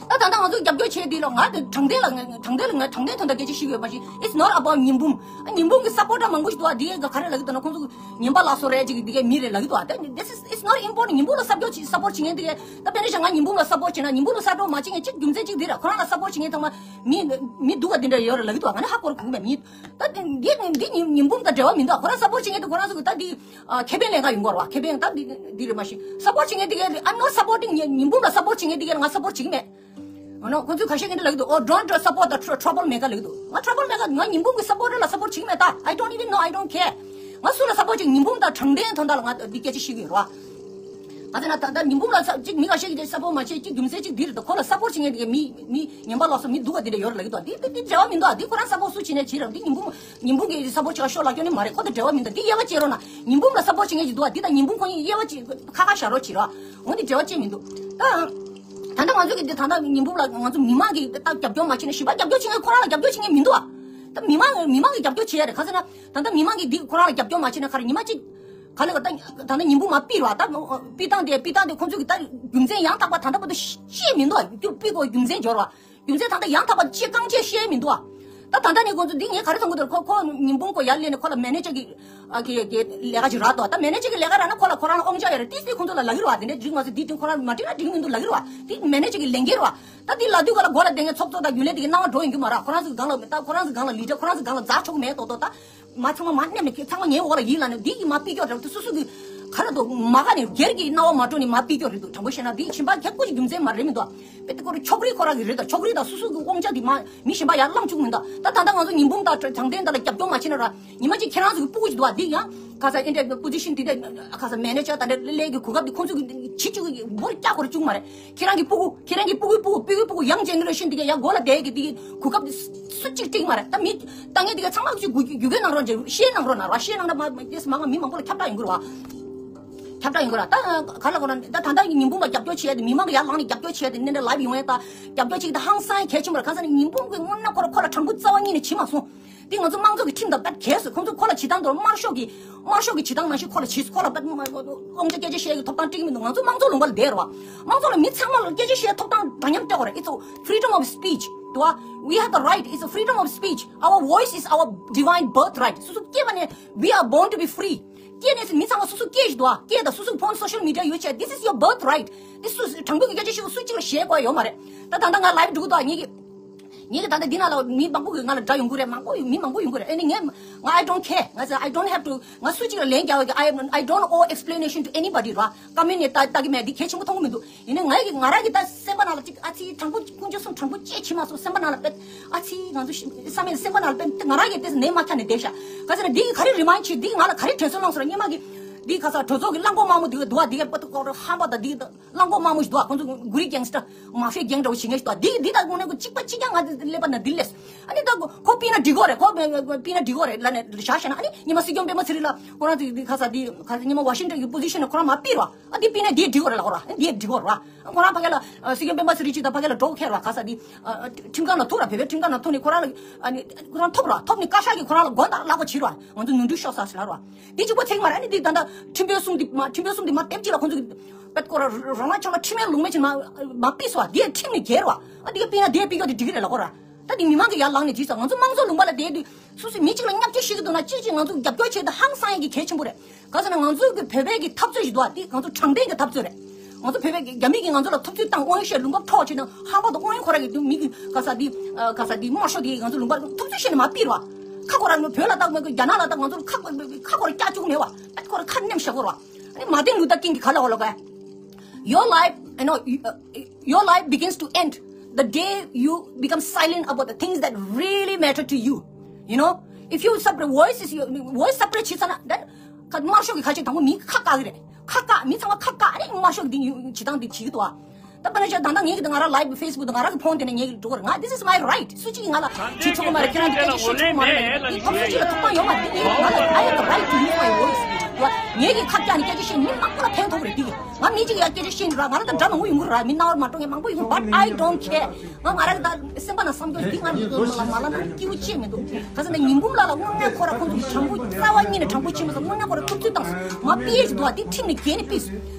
ད་ད་ལྟ་ང་ཚོ་རྒྱབ་སྐྱོར་བྱས་དེ་ལ་ང་དེ་དྲང་བདེན་ལ་ང་དྲང་བདེན་ལ་ང་དྲང་བདེན་དོན་དག་སྐད་ཆ་ཞིག་ཡོད་མ་ཤེས། It's not about ཉི་འབུམ། ཉི་འབུམ་གྱི་སབ་པོར་ཊར་མང་པོ་ཞིག་འདུག་ཨ། དེ་ག་རེ་ལབ་ཀྱི་འདུག་ན་ཁོང་ཚོ་ཉན་པ་ལགས་སོ་རེད་ཅིག་དེ་གའི་མི་རེད་ལབ་ཀྱི་འདུག་ཨ། ད་this is, it's not important. ཉི་འབུམ་ལ་སབ་སྐྱོར་བྱེད་སབ་པོར་བྱེད་མཁན་དེ་གའི་ད་དཔེར་ན་ཆ་ང་ཉི་འབུམ་ལ་སབ་པོར་བྱེད་ན་ཉི་འབུམ་ལ་སབ་པོར་མ་བྱེད་མཁན་གཅིག་རྒྱུ་མཚན་གཅིག་དེ་རེད། ཁོ་རང་ལ་སབ་པོར་བྱེད་མཁན་ཚང་མ་མི་མི་སྡུག་པ་དེ་འདྲ་ཡོད་རེད་ལབ་ཀྱི་འདུག་ཨ། ང་ནི་ཧ་གོ་ར་གོ་གི་མེད། མི་ད་དེ་འདི་འདི་ཉི་ཉི་འབུམ་དང་འབྲེལ་བ་མི་འདུག་ཨ། ཁོ་རང་སབ་པོར་བྱེད་མཁན་དེ་ཁོ་རང་ཚོ་གི་ད་འདི་ཨ་ཁེ་ཕན་ལེན་ག་ཡོང་གི་རེད་བ། ཁེ་ཕན་ད་འདི་འདི་རེད་མ་གཞི་སབ་པོར་བྱེད་མཁན་དེ་གའི་I'm not supporting ཉི་ཉི་འབུམ་ལ་སབ་པོར་བྱེད་མཁན་དེ་གའི་ང་སབ་པོར་བྱེད་ཀྱི་མེད། ཨ་ནོ་ཁོ་ཚོས་ཁ་ཤས་ཀྱིས་འདི་ལབ་ཀྱི་འདུག་ཨོ་don't support the tr- trouble maker ལབ་ཀྱི་འདུག་ང་trouble maker ང་ཉི་འབུམ་གྱི་སབ་པོར་ཊར་ལ་སབ་པོར་བྱེད་ཀྱི་མེད་ད། I don't even know, I don't care. ང་སུ་ལ་སབ་པོར་བྱེད། ཉི་འབུམ་དང་དྲང་བདེན་དོན་དག་ལ་ང་འདི་སྐད་ཆ་བཤད་ཀྱི་ཡོད་རེད་བ། ང་ཚོ་ན་ད་ལྟ་ཉི་འབུམ་ལ་ས་གཅིག་མི་ཁ་ཤས་ཀྱིས་སབ་པོར་མ་བྱེད་ཅིག་རྒྱུ་མཚན་གཅིག་འདི་རེད་དོ། ཁོ་ལ་སབ་པོར་བྱེད་མཁན་དེ་གའི་མི་མི་ཉན་པ་ལགས་སོ་མི་སྡུག་པ་འདི་འདྲ་ཡོད་རེད་ལབ་ཀྱི་འདུག་འདི་འདི་འདི་འབྲེལ་བ་མི་འདུག་ཨ། འདི་ཁོ་རང་སབ་པོར་སུ་བྱེད་ནས་བྱེད་རེད། འདི་ཉི་འབུམ་ཉི་འབུམ་གྱི་སབ་པོར་བྱེད་ཤོག་ལབ་རྒྱུ་ནི་མ་རེད། ཁོ་དང་འབྲེལ་བ་མི་འདུག་འདི་དབྱེ་བ་ཕྱེ་རོགས་གནང་། ཉི་འབུམ་ལ་སབ་པོར་བྱེད་མཁན་ཅིག་འདུག་ཨ། འདི་དང་ཉི་འབུམ་ཁོ་གཉིས་དབྱེ་བ་ཕྱེ་ཁ་ཁ་བཞག་རོགས་བྱེད་རོགས། འོ་འདི་འབྲེལ་བ་ཅན་མི་འདུག་ད་ད་ལྟ་ང་ཚོ་གི་འདི་ད་ལྟ་ཉི་འབུམ་ལ་ང་ཚོ་མི་མང་གིས་ད་རྒྱབ་སྐྱོར་མ་བྱེད་ན་གཞན་པ་རྒྱབ་སྐྱོར་བྱེད་མཁན་ཁོ་རང་ལ་རྒྱབ་སྐྱོར་བྱེད་མཁན་མི་འདུག་ཨ། ད་མི་མང་མི་མང་གིས་རྒྱབ་སྐྱོར་བྱེད་ཡ་རེད། ག་ཟེར་ན་ད་ལྟ་མི་མང་གིས་འདི་ཁོ་རང་ལ་རྒྱབ་སྐྱོར་མ་བྱེད་ན་ག་རེ་ཉི་མ་གཅིག་ག་ལེ་ག་ད་ད་ལྟ་ཉི་འབུམ་མ་ཕུད་རེད་བ། ད་ཕུད་སྟངས་དེ་ཕུད་སྟངས་དེ་ཁོང་ཚོ་གི་ད་རྒྱུ་མཚན་ཡང་དག་པ་ད་ལྟ་བར་དུ་ཤེས་མི་འདུག་ཨ། རྒྱུ་ཕུད་དགོས་རྒྱུ་མཚན་འབྱོར་བ། རྒྱུ་མཚན་ད་ལྟ་ཡང་དག་པ་ཅི་རྐང་ཅི་ཤེས་མི་འདུག་ཨ། ད་ད་ལྟ་ནས་ཁོང་ཚོ་འདི་ངས་ག་རེ་གསུང་གི་འདུག་ཁོ་ཁོ་ཉི་འབུམ་ཁོ་ཡར་སླེབས་ནས་ཁོ་ལ་མེ་ནེ་ཇར་གྱི་ཨ་གི་གི་ལས་ཀ་ཅིག་རག་འདུག་ད་མེ་ནེ་ཇར་གྱི་ལས་ཀ་རག་ན་ཁོ་ལ་ཁོ་རང་ལ་དབང་ཆ་ཡོད་རེད། ཏིས་ཏིས་ཁོང་ཚོ་ལ་ལབ་ཀྱི་རེད་བ། དེ་འདྲ་འགྲིག་ང་ཚོ་འདི་དྲན་ཁོ་རང་མ་འགྲིག་ན་འགྲིག་མི་འདུག་ལབ་ཀྱི་རེད་བ། དེ་མེ་ནེ་ཇར་གྱི་ལས་འགན་རེད་བ། ད་འདི་ལབ་དུས་ག་ལ་མགོ་ལ་བསྡད་མཁན་ཚོགས་གཙོ་དང་རྒྱུན་ལས་དེ་གི་སྣང་བ་འགྲོ་ཡོང་གི་མ་རེད། ཁོ་རང་ཚོ་གི་སྒང་ལ་ད་ཁོ་རང་ཚོ་གི་སྒང་ལ་ལི་ཌར་ཁོ་རང་ཚོ་གི་སྒང་ལ་ཛ་ཆོག་མེད་མདོག་མདོག་ད། མ་ཚང་མ་མ་མནན་ནས་ཁྱེད་ཚང་མ་ངའི་འོག་ལ་ཡིན་ལབ་ནས་འདི་གི་མ་ཕུད་སྐྱོ་འདྲ་བོ་དེ་སོ་སོ་གི་ག་རེ་འདུག་མ་ག་ནས་སྒེར་གྱི་སྣང་བ་མ་སྤྲོ་ནས་མ་ཕུད་སྐྱོ་རེད་འདུག་དྲང་པོ་བཤད་ན་འདི་ཁྱིམ་པ་ཁྱབ་ཁོ་ཅིག་རྒྱུ་མཚན་མ་རེད་མི་འདུག་དཔེ་དེ་ཁོ་རང་ཕྱོགས་རིས་ཁོ་རང་གི་རེད་ད། ཕྱོགས་རིས་དང་སོ་སོ་གི་དབང་ཆ་དེ་མ་མི་གཞན་པ་ཡར་བླངས་བཅུག་མི་འདུག་ད་ད་ལྟ་ང་ཚོ་ཉི་འབུམ་དང་དྲང་བདེན་དང་ལ་རྒྱབ་སྐྱོར་མ་བྱེད་ན་ར་ཉི་མ་གཅིག་ཁྱེད་རང་ཚོ་གི་སྤུ་གུ་ཅིག་འདུག་བ། འདི་ཡང་ག་ས་ཨེ་འདྲ་པོ་ཟི་ཤན་འདི་འདྲ་ག་ས་མེ་ནེ་ཇར་ད་འདྲ་ལས་ཀྱི་གོ་སྐབས་འདི་ཁོང་ཚོ་གི་བྱེད་བཅུག་གི་བོར་བཀྱག་ཁོ་ར་བཅུག་མ་རེད། ཁྱེད་རང་གི་སྤུ་གུ་ཁྱེད་རང་གི་སྤུ་གུའི་སྤུ་གུ་སྤུ་གུའི་སྤུ་གུ་young generation་འདི་ག་ཡང་མགོ་ལ་བསྡད་ཀྱི་འདི་གི་གོ་སྐབས་འདི་སུ་གཅིག་སྤྲད་མ་རེད། ད་མི་ད་ངས་འདི་ག་ཚང་མ་གཅིག་རྒྱུ་རྒྱུ་གའི་ནང་རོགས་འཇལ་ཤེས་ནང་རོགས་ན་ར་ཤེས་ནང་ད་མ་མ་ཏེས་མ་ང་མི་མང་པོ་ལ་ཁྱབ་བསྒྲགས་ཡོང་གི་རེད་བ། ཁྱབ་བསྒྲགས་ཡོང་གི་རེད། ད་ག་ལ་གོ་ན་ད་ད་ལྟ་ཉི་འབུམ་ལ་རྒྱབ་སྐྱོར་བྱས་ཏེ་མི་མང་གི་ཡར་ལངས་ནས་རྒྱབ་སྐྱོར་བྱས་ཏེ་ནས་འདྲ་ལའིབ་ཡོང་ཡ་ད་རྒྱབ་སྐྱོར་བྱེད་ཀྱི་ད་ཧང་སང་ཡ་གལ་ཆེན་པོ་རེད། གང་ཟེར་ན་ཉི་འབུམ་གི་དངོས་གནས་ཁོ་ར་ཁོ་ལ་དྲང་པོ་རྩ་བ་ཉིད་ནས་བྱེད་མ་སོང་། འདི་ང་ཚོ་དམངས་གཙོ་གི་ཁྲིམས་དང་དཔེ་འགལ་སོང་། ཁོང་ཚོ་ཁོ་ལ་བྱེད་སྟངས་དེ་དམར་ཤོག་གི་དམར་ཤོག་གི་བྱེད་སྟངས་ནང་བཞིན་ཁོ་ལ་བྱེད་སོང་། ཁོ་ལ་དཔེ་དབང་ཆ་སྐད་ཆ་བཤད་ཀྱི་ཐོབ་ཐང་སྤྲད་ཀྱི་མི་འདུག་ང་ཚོ་དམངས་གཙོ་ལུང་པ་ལ་བསྡད་རེད་བ། དམངས་གཙོ་ལ་མི་ཚང་མ་ལ་སྐད་ཆ་བཤད་ཐོབ་ཐང་འདྲ་མཉམ་སྤྲད་དགོས་རེད། It's a freedom of speech. འདུག་བ། We have the right. It's a freedom of speech. Our voice is our divine birthright. སོ་སོ་སྐྱེས་པ་ནས་we are born to be free. སྐྱེས་ནས་མི་ཚང་མ་སོ་སོ་སྐད་ཞིག་འདུག་བ། སྐད་དང་སོ་སོ་ཕོན་social media ཡོད་བྱས། This is your birthright. འདི་སུ་དྲང་པོ་གི་སྐད་ཆ་ཞིག་སུ་གཅིག་ལ་བཤད་དགོས་ཡོད་མ་རེད། ད་ད་ལྟ་ང་ལའིབ་འགྲོ་གི་འདུག་ངེད་ཀྱི་ངེད་ཀྱི་ད་ལྟ་འདི་ན་ལ་མི་མང་པོ་གིས་ང་ལ་དགྲ་ཡོང་གི་རེད། མང་པོ་མི་མང་པོ་ཡོང་གི་རེད། ཨ་ནི་ངས་ང་I don't care. ང་ཚོ་I don't have to. ང་སུ་གཅིག་ལ་ལན་རྒྱག་གི I I don't owe explanation to anybody ར། ཀ་མེན་ནས་ལྟ་ལྟ་གི་མེད། འདི་གལ་ཆེན་པོ་མཐོང་གི་མི་འདུག་ཡིན་ནའི་ང་ཡི་ང་རང་གི་ད་སེམས་པ་ནང་ལ་ཅིག་ཨ་ཙི་དྲང་པོ་དཀོན་མཆོག་གསུམ་དྲང་པོ་སྐྱེས་ཕྱི་མ་སོང་སེམས་པ་ནང་ལ་དཔེ་ཨ་ཙི་ང་ཚོ་བསམ་ཡས་སེམས་པ་ནང་ལ་དཔེ་ང་རང་གི་དེ་ནས་མ་ཁྱབ་ནས་བསྡད་ཤག་ག་ཚོད་ན་འདི་གི་ག་རེ་རི་མའིན་བྱེད། འདི་གི་ང་ལ་ག་རེ་དྲན་གསོ་བསླངས་སོང་ར། སྔོན་མ་གི་འདི་ག་ས་གྲོས་ཚོགས་ཀྱི་གླང་གོག་དམར་མོ་འདི་ག་འདུག་བ། འདི་ག་པ་ཏུ་ཀོ་ར་ཧམ་པ་དང་འདི་གི་གླང་གོག་དམར་མོ་ཞིག་འདུག་བ། ཁོང་ཚོ་གུ་རི་གེང་སི་ཊར་མ་ཧྥི་ཡ་གེང་འདྲ་བོ་བྱེད་མཁན་ཞིག་འདུག་བ། འདི་གི་འདི་དང་དངོས་གནས་ཁོ་གཅིག་པ་གཅིག་རྐྱང་ང་ཚོ་ཀླད་པ་ནང་འདི་སླེབས་སོང་། ཨ་ནི་ད་ཁོ་ཁོ་ཕུད་ན་འགྲིག་གི་རེད། ཁོ་ཕུད་ན་འགྲིག་གི་རེད་ལབ་ནས་བཞག་བཞག་ན། ཨ་ནི་ཉི་མ་སྲིད་སྐྱོང་སྤེན་པ་ཚེ་རིང་ལ་ཁོ་རང་ཚོ་ག་ས་འདི་ག་ས་ཉི་མ་ཝ་ཤིང་ཊོན་གྱི་པོ་ཟི་ཤན་ལ་ཁོ་རང་མར་ཕུད་ར། ཨ་འདི་ཕུད་ན་འདི་འགྲིག་གི་རེད་ལབ་ཁོ་ར། ཨ་འདི་འགྲིག་གི་རེད་ར། ཁོ་རང་ཕ་གི་ལ་སྲིད་སྐྱོང་སྤེན་པ་ཚེ་རིང་ཅིག་དང་ཕ་གི་ལ་གྲོགས་ཁེལ་ར། ག་ས་འདི་ཁྲིམས་ཁང་ལ་ཐུག་ར། བོད་པའི་ཁྲིམས་ཁང་ལ་ཐུག་ནས་ཁོ་རང་ལ་ཨ་ནི་ཁོ་རང་ཐོབ་ར། ཐོབ་ནས་བཀའ་ཤག་གིས་ཁོ་རང་ལ་དགོངས་དག་ལག་པ་བྱིན་ར། ང་ཚོ་ནོར་འཁྲུལ་ཤོར་ས་ཟེར་ར། འདི་གཅིག་པོ་ཚིག་མ་རེད། ཨ་ནི་འདི་ད་ལྟ་ཁྲིམས་དཔོན་གསུམ་འདི་མ་ཁྲིམས་དཔོན་གསུམ་འདི་མ་དེབ་གཅིག་ལ་ཁོང་ཚོ་གི་པད་ཀོ་ར་རང་ལ་ཆོག་ལ་ཁྲིམས་ཡན་ལུང་མེད་ཅིག་མ་མ་ཕུད་སོང་བ། འདི་ཁྲིམས་ནས་འགལ་ར། ཨ་འདི་ག་ཕུད་ན་འདི་ཕུད་རྒྱུ་དེ་འགྲིག་གི་རེད་ལབ་ཁོ་ར། ད་འདི་མི་མང་གིས་ཡར་ལངས་ནས་བྱས་ཙང་ང་ཚོ་དམངས་གཙོ་ལུང་པ་ལ་བསྡད་དུས་སོ་སོའི་མི་གཅིག་ལ་བརྙས་བཅོས་ཤིག་གི་འདུག་ན་གཅིག་གཅིག་ང་ཚོ་རྒྱབ་སྐྱོར་བྱེད་དུས་ཧང་སང་ཡས་ཀྱི་གལ་ཆེན་པོ་རེད། གང་ཟེར་ན་ང་ཚོ་གི་བོད་པའི་གི་འཐབ་རྩོད་ཞིག་འདུག་ཨ། འདི་ང་ཚོ་དྲང་བདེན་གྱི་འཐབ་རྩོད་རེད། ང་ཚོ་བོད་པའི་གི་རྒྱ་མི་གིས་ང་ཚོ་ལ་ཐུབ་ཚོད་བཏང་། དབང་ཤེད་ལུང་པ་འཕྲོག་བྱས་ནས་ཧམ་པ་དང་དབང་ཤེད་ཁོ་ར་གི་མི་གི་ག་ས་འདི་ག་ས་འདི་དམར་ཤོག་འདི་ང་ཚོ་ལུང་པ་ཐུབ་ཚོད་བྱས་ནས་མར་ཕུད་ར། ཁ་ཁོ་ར་བོད་ལ་བཏང་མེད་གི་རྒྱ་ནག་ལ་བཏང་། ང་ཚོ་ཁ་ཁ་ཁོ་ར་བཀྱག་བཅུག་མེད་བ། ཁོ་ར་ཁ་མནན་བཞག་གོ་ར། ཨ་ནི་མར་ཏིན་ལུ་ཐར་ཀིང་གི་ཁ་ལ་འོ་ལོ་ག Your life, you know, you, uh, your life begins to end the day you become silent about the things that really matter to you. You know, if you separate, voice is your voice separate བྱེད་ཚར་ན། then དམར་ཤོག་གི་ཁ་ཆེ་དང་པོ་མི་ཁ་བཀག་གི་རེད། ཁ་བཀག་མི་ཚང་མ་ཁ་བཀག་ཨ་ནི་དམར་ཤོག་འདི་བྱེད་སྟངས་འདི་བྱེད་ཀྱི་འདུག་ཨ། ད་དཔེར་ན་ཆ་ད་ལྟ་ངེད་ཀྱི་ང་རང་ལའིབ་ཕེ་སི་བུག་དང་ང་རང་གི་ཕོན་དེ་ནས་ངེད་ཀྱི་འགྲོ་གི་རེད། ང་this is my right. སུ་གཅིག་གིས་ང་ལ་བྱེད་ཆོག་གི་མ་རེད། ཁྱེད་རང་གི་སྐད་ཆ་བཤད་ཆོག་གི་མ་རེད་ལབ་ནས་འདི་ཕར་སུ་གཅིག་ལ་ཐོབ་ཐང་ཡོད་མ་རེད། འདི་ངེད་ང་ལ་I have the right to use my voice. ངེད་ཀྱིས་ཁ་བཀག་ནས་སྐད་ཆ་བཤད་མི་མང་པོ་ལ་ཕན་ཐོགས་རེད། འདི་ང་མི་གཅིག་ཡ་སྐད་ཆ་བཤད་ནི་ར། ང་ལ་ད་འདྲ་མང་པོ་ཡོང་གི་ར། མི་རྣ་བར་མ་འགྲོ་མཁན་མང་པོ་ཡོང་གི། But I don't care. ང་ང་རང་གི་ད་སེམས་པ་ནང་བསམ་རྒྱུ་འདི་ང་མི་མང་ལ་མ་ལབ་ན་སྐྱིད་པོ་ཅིག་མི་འདུག་ག་ཟེར་ན་ཉིན་འབུམ་ལགས་ལ་དངོས་གནས་ཁོ་ར་ཁོང་ཚོ་དྲང་པོ་རྩ་བ་ཉིད་ནས་དྲང་པོ་བྱེད་མ་སོང་། དངོས་གནས་ཁོ་ར་ཐུབ་ཚོད་བཏང་སོང་། ང་པི་ཨེཆ་འདུག་ཨ། འདི་ཁྲིམས་ནས་འགལ་ནས་ཕུད་སོང་།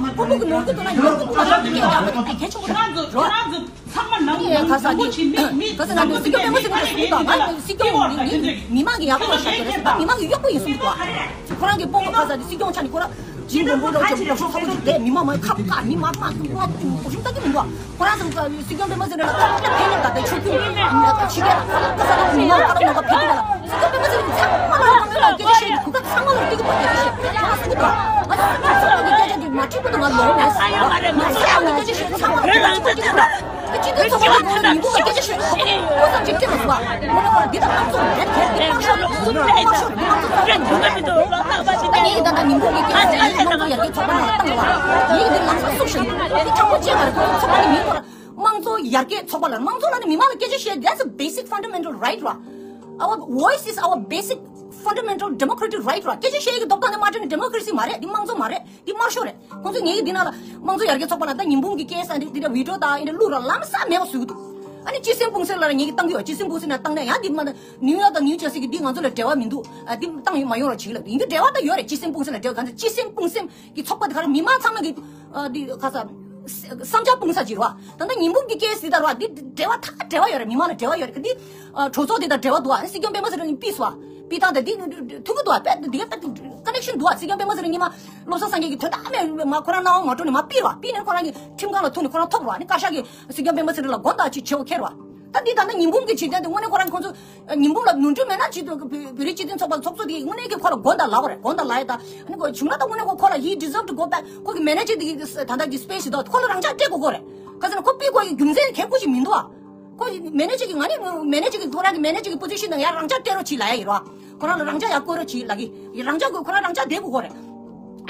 ཕྲུ་གུ་གི་ནོར་འཁྲུལ་དུ་ན་ཉོ་གི་འདུག་ན་ཡང་སྐད་ཆ་གི་གལ་ཆེན་པོ་རེད་རོ། ཁྱེད་རང་ཚོ་ཚང་མ་ནང་ངས་ཁ་སང་འདི་ཁ་སང་ང་ཚོ་སྲིད་སྐྱོང་སྤེན་པ་ཚེ་རིང་གིས་གསུངས་དང་ང་ཚོ་སྲིད་སྐྱོང་འདི་མི་མང་གི་ཡག་པོ་བཞག་གི་རེད་ཟེར། ད་མི་མང་གི་གཡོག་པོ་ཡིན་གསུངས་འདུག་ཁོ་རང་གི་སྤོ་བོ་ཁ་སང་འདི་སྲིད་སྐྱོང་ཆ་ནས་ཁོ་རང་ཇིང་མགོན་པོ་རང་ཅོག་ལོ་ཤོག་ཚ་པོ་ཅིག་བསྡད། མི་མང་མང་ཁ་བཀག་མི་མང་མང་ཁ་བཀག་ཅིག་ཨོ་ཤུགས་ད་གི་མི་འདུག་ཁོ་རང་ཚོ་སྲིད་སྐྱོང་སྤེན་པ་ཚེ་རིང་ལ་ཁ་བཀག་ཕེབས་ཡོད། ད་ལྟ་ཆོས་སྐྱོང་ཕྱི་རྒྱལ་ལ་ཁ་བཀག་ཁ་ས་ལ་མི་མང་ཁ་ལ་ནང་པ་ཕེབས་ཐུབ་པ་ལ་སྲིད་སྐྱོང་སྤེན་པ་ཚེ་རིང་ཚང་མ་ལ་ཁ་མེད་ལ་སྐད་ཆ་བཤད་ཀྱི་གུ་ཁ་ཚང་མ་ལ་ཏིག་ཏིག་པོ་སྐད་ཆ་བཤད། ཁོ་རང་ཚོ་གི་ད་ང་ཚོ་ཚང་མ་གི་སྐད་ཆ་འདི་མ་དྲིས་པ་དུ་ང་ལོང་མེད། ང་ཚོ་ཡང་ང་སྐད་ཆ་བཤད་ཚང་མ་ལ་ཏིག་ཏིག་པོ་སྐད་ཆ་བཤད། སྤྱི་འཐུས་ཚོགས་པ་ལ་ཉིན་གུང་ལ་སྐད་ཆ་བཤད་ཁོ་ཙམ་ཅིག་སྐད་མ་ཟུག་པ། ངོ་མ་ཁོ་རང་འདི་དང་དམངས་གཙོ་རེད་དེ་འདི་དམངས་ཤོག་རེད། དམངས་ཤོག་རེད། དམངས་ཤོག་རེད། དམངས་གཙོ་རྩ་བ་ཉིད་རེད། ད་ངས་ད་ལྟ་ཉིན་གུང་གི་སྐད་ཆ་དེ་དམངས་གཙོ་ཡར་རྒྱས་ཚོགས་པ་ནང་ལ་བཏང་བ། ངས་འདི་ལམ་སང་སུག་ཞིག་འདི་དྲང་པོ་བཅད་པ་རེད། ཁོ་ཚོ་ཚོགས་པ་གི་མིང་ཐོག་ལ་དམངས་གཙོ་ཡར་རྒྱས་ཚོགས་པ་ལ། དམངས་གཙོ་ལ་ནི་མི་མང་ལ་སྐད་ཆ་བཤད། That's a basic fundamental right ར། Our voice is our basic fundamental democratic right ར། སྐད་ཆ་བཤད་ཡག་གི་ཐོབ་ཐང་དེ་མ་སྤྲད་ན་democracy མ་རེད། འདི་དམངས་གཙོ་མ་རེད། འདི་དམར་ཤོག་རེད། ཁོང་ཚོས་ངེད་ཀྱི་འདི་ནང་ལ་དམངས་གཙོ་ཡར་རྒྱས་ཚོགས་པ་ལ་ད་ཉིན་གུང་གི་སྐད་ས་འདི་འདི་འདྲ་བི་ཌི་ཡོ་དང་འདི་འདྲ་བླུགས་ར་ལམ་སང་མེད་པ་བཟོས་ཀྱི་འདུག་ཨ་ནི་སྤྱི་སེམས་སྤུངས་སེམས་ལ་ངེད་ཀྱིས་བཏང་གི་ཡོད། སྤྱི་སེམས་སྤུངས་སེམས་ལ་བཏང་ན་ཡང་འདི་མ་ད་ནིའུ་ཡོག་དང་ནིའུ་ཇར་སི་གི་འདི་ང་ཚོ་ལ་འབྲེལ་བ་མི་འདུག་ཨ་འདི་བཏང་ཡོད་མ་ཡོང་ར་བྱེད་ལ་ཡིན་གྱི་འབྲེལ་བ་ད་ཡོད་རེད། སྤྱི་སེམས་སྤུངས་སེམས་ལ་འབྲེལ་བ་ག་ཚོད་སྤྱི་སེམས་སྤུངས་སེམས་ཀྱི་ཚོགས་པ་དེ་ག་རེ་མི་མང་ཚང་མ་གི་ཨ་འདི་ག་ས་བསམ་འཆར་སྤུངས་ས་ཅིག་རེད་བ། ད་ལྟ་ཉིན་གུང་གི་སྐད་སི་ད་རེད་བ། འདི་འབྲེལ་བ་ད་འབྲེལ་བ་ཡོད་རེད། མི་མང་ལ་འབྲེལ་བ་ཡོད་རེད། འདི་ཨ་གྲོས་ཚོགས་དེ་དང་འབྲེལ་བ་འདུག་ཨ། སྲིད་སྐྱོང་སྤེན་པ་ཚེ་རིང་ནས་ཕུད་སོང་བ། ཕུད་སྟངས་དེ་འདི་ཐུག་གི་འདུག་ཨ། དཔེ་འདི་ག་ད་ཀ་ནེག་ཤན་འདུག་ཨ། སྲིད་སྐྱོང་སྤེན་པ་ཚེ་རིང་ཉི་མ་བློ་བཟང་སངས་རྒྱས་ཀྱི་དོན་དག་མེད་མ་ཁོ་རང་སྣང་བ་མ་སྤྲོ་ནས་མ་ཕུད་བ། ཕུད་ནས་ཁོ་རང་གི་ཁྲིམས་ཁང་ལ་ཐུག་ནས་ཁོ་རང་ཐོབ་བ། ནི་བཀའ་ཤག་གིས་སྲིད་སྐྱོང་སྤེན་པ་ཚེ་རིང་ལ་དགོངས་དག་ཅིག་བྱེད་དགོས་ཁེལ་བ། ད་འདི་ད་ལྟ་ཉིན་གུང་གི་བྱེད་སྟངས་དེ་དངོས་གནས་ཁོ་རང་ཁོང་ཚོ་ཉིན་གུང་ལ་ནོར་འཁྲུལ་མེད་ན་ཅིག་ཏུ་བོད་རིགས་སྤྱི་མཐུན་ཚོགས་པ་ཚོགས་གཙོ་དེ་དངོས་གནས་ཀྱི་ཁོ་ལ་དགོངས་དག་ལབ་དགོས་རེད། དགོངས་དག་ལབ་ཡ་ད་ཨ་ནི་ཁོ་བྱུང་ན་ད་དངོས་གནས་ཁོ་ཁོ་ལ་he deserve to go back. ཁོ་གི་མེ་ནེ་ཇར་དེ་གི་ད་ལྟ་གི་སི་པེ་སི་དེ་ཁོ་ལ་རང་འཇགས་སྤྲད་དགོས་ཀྱི་རེད། ག་ཟེར་ན་ཁོ་ཕུད་དགོས་ཀྱི་རྒྱུ་མཚན་གལ་ཁུ་ཞིག་མི་འདུག་ཨ། ཁོ་མེ་ནེ་ཇར་གི་ང་ནི་མེ་ནེ་ཇར་གི་ཁོ་རང་གི་མེ་ནེ་ཇར་གི་པོ་ཛི་ཤན་ནང་ཡར་རང་འཇགས་སྤྲད་རོགས་གྱིས་ལབ་ཡ་ཡིན་རོ། ཁོ་རང་ལ་རང་འཇགས་ཡར་བསྐོ་རོགས་གྱིས་ལབ་གི་ཡིན། རང་འཇགས་དགོས། ཁོ་རང་རང་འཇགས་བསྡད་དགོས་ཀྱི་རེད།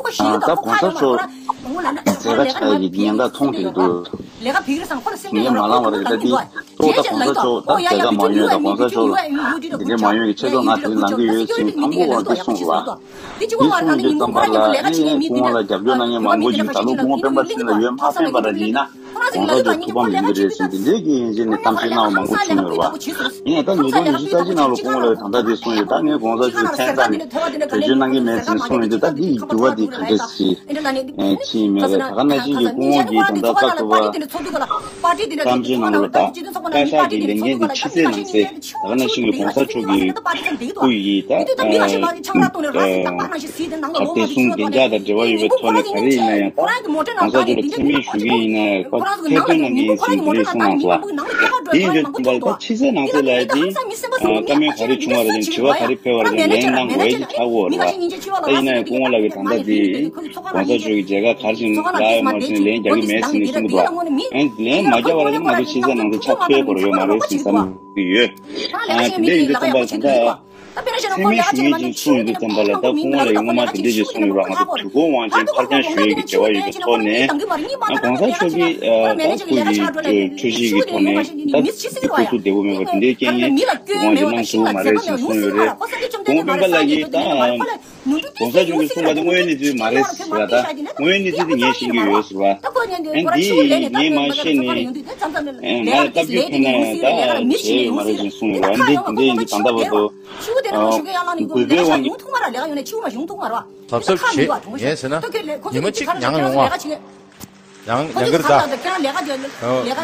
ད་གོང་ས་མཆོག་མཛད་དཀའ་ཆག་ཡ་གི་ཉེན་བརྡ་མཐོང་བསྡད་འདུག་ངས་མ་ལངས་པ་རེད། ད་འདི་གཙོ་བོ་ད་གོང་ས་མཆོག་ད་མཛད་དཀའ་མ་ཡོང་ཡ་དང་གོང་ས་མཆོག་ལ་འདི་འདྲ་མ་ཡོང་ཡ་གི་ཆེད་དུ་ང་དེ་རིང་ལངས་ཀྱི་ཡོད་ཟེར་ནས་དང་པོ་བ་འདི་གསུངས་པ། འདི་གསུངས་དུས་ཙམ་པ་ལ་ཨེ་སྐུ་ངོ་ལ་རྒྱབ་སྐྱོར་གནང་མཁན་མང་པོ་ཞིག་ད་ལོ་སྐུ་ངོ་སྤེན་པ་ཚེ་རིང་ལ་ཡོད། མ་སྤེན་པ་ར་ཡིན་ན་གོང་ས་མཆོག་ཐུགས་ཕམ་ཡོང་གི་རེད་ཟེར་འདི་འདྲའི་གི་ཡིན་གཅིག་ནས་གཏམ་བཤད་གནང་བ་མང་པོ་བྱུང་ཡོད་རེད་བ། ཡིན་ཡང་ད་ཉིས་སྟོང་ཉི་ཤུ་རྩ་གཅིག་ནང་ལ་སྐུ་ངོ་ལ་ད་ལྟ་འདི་གསུངས་ཡོད། ད་ངས་གོང་ས་མཆོག་མཚན་རྩ་ནས་བེད་སྤྱོད་གནང་གི་མེད་ཟེར་གསུངས་ཡོད་དུས། ད་འདི་ཡི་འགྱུར་བ་འདི་ག་འདྲ་ཞིག་ཕྱིན་མེད་རེད། ད་ག་ནང་བཞིན་གྱི་སྐུ་ངོ་གིས་ད་ལྟ་སྐབས་དུ་བ་གཏམ་བཤད་ནང་ལ་ད་བཀའ་ཤག་གི་ལས་འགན་འདི་ཕྱི་གསལ་ནང་གསལ། ད་ག་ནང་བཞིན་གྱི་གོང་ས་མཆོག་གི་སྐུ་ཡི་ད་ཨ་ཨ་བདེ་སྲུང་བདེ་འཇགས་དང་འབྲེལ་བ་ཡོད་པའི་ཐོག་ནས་ག་རེ་ཡིན་ན་ཡང་ད་གོང་ས་མཆོག་ལ་མཚན་སྨད་ཞུ་གི་ཡིན་ན་ཡང་ཐེར་འདོན་གནང་གི་ཡིན་ཟེར་འདི་ལས་གསུངས་གནང་སོང་། དེ་ཡིན་དུས་ཙམ་པ་ལ་ད་ཕྱི་གསལ་ནང་གསལ་ལ་ཡ་དེ་བཀའ་མོལ་ག་རེ་བྱུང་བ་རེད་དྲི་བ་ག་རེ་ཕེབས་པ་རེད་ལན་གནང་དགོས་ཡ་ཅིག་ཆགས་ཀྱི་ཡོད་རེད་བ། ད་ཡིན་ན་ཡང་སྐུ་ངོ་ལགས་ཀྱིས་ད་ལྟ་དེ་གོང་ས་མཆོག་གི་མཛད་དཀའ་ག་རེ་བྱུང་ལ་ཡ་མ་ཟིན་ལན་རྒྱག་གི་མེད་ཟེར་ནས་གསུངས་འདུག་ཨ་ནི་ལན་མ་རྒྱག་པ་རེད་ན་ང་ཚོ་ཕྱི་གསལ་ནང་གསལ་ཆགས་ཐུབ་ཡ་ཁོ་རང་ཡོད་མ་རེད་ཟེར་བསམ་གྱི་ཡོད། ཨ་དེ་འདྲ་ཡིན་དུས་ཙམ་པ་ལ་ད་ལྟ་མཚན་སྨད་ཞུ་ཡས་ཀྱི་གསུངས་ཡོད་དུས་ཙམ་པ་ལ་ད་སྐུ་ངོ་ལགས་ཀྱིས་སྔོན་མ་དེ་འདྲས་ཀྱི་གསུངས་ཡོད་པ། ང་ཚོ་དུས་འཁོར་དབང་ཆེན་ཕར་འགྱངས་ཞུ་ཡས་ཀྱི་བྱ་བ་ཡོད་པའི་ཐོག་ནས་ཨ་གོང་ས་མཆོག་གིས་ཨ་ད་སྐུ་ཡི་འཁྲུལ་གཞི་གི་ཐོག་ནས་ད་སྐུ་གཟུགས་བདེ་པོ་མེད་པ་དེ་འདྲའི་རྐྱེན་ངན་དབང་ཆེན་གནང་ཐུབ་མ་རེད་ཟེར་གསུངས་ཡོད་རེད། སྐུ་ངོ་སྤེན་པ་ལགས་ཀྱིས་ད་གོང་ས་མཆོག་གིས་གསུངས་པ་དེ་དངོས་གནས་ཚུལ་མ་རེད་ཟེར་བ། ད་དངོས་གནས་ཚུལ་དེ་ངས་ཤེས་ཀྱི་ཡོད་ཟེར་བ། ཨ་འདི་ངས་མ་ཤེས་ནས་ཨ་ང་ལ་བཀའ་བཀྱོན་ཕེབས་ན་ད་བྱས་ཡོད་མ་རེད་ཟེར་གསུངས་ཡོད་རེད། ཨ་འདི་འདི་ཡིན་དུས་ད་ལྟ་བར་དུ། ཨ་གུས་པའི་དབང་གིས། གཟབ་གཟབ་བྱེད། ངས་ཟེར་ན་ཉི་མ་གཅིག་མྱངས་ཡོང་བ། ཡང་ཉང་གིར་ད། ཨ་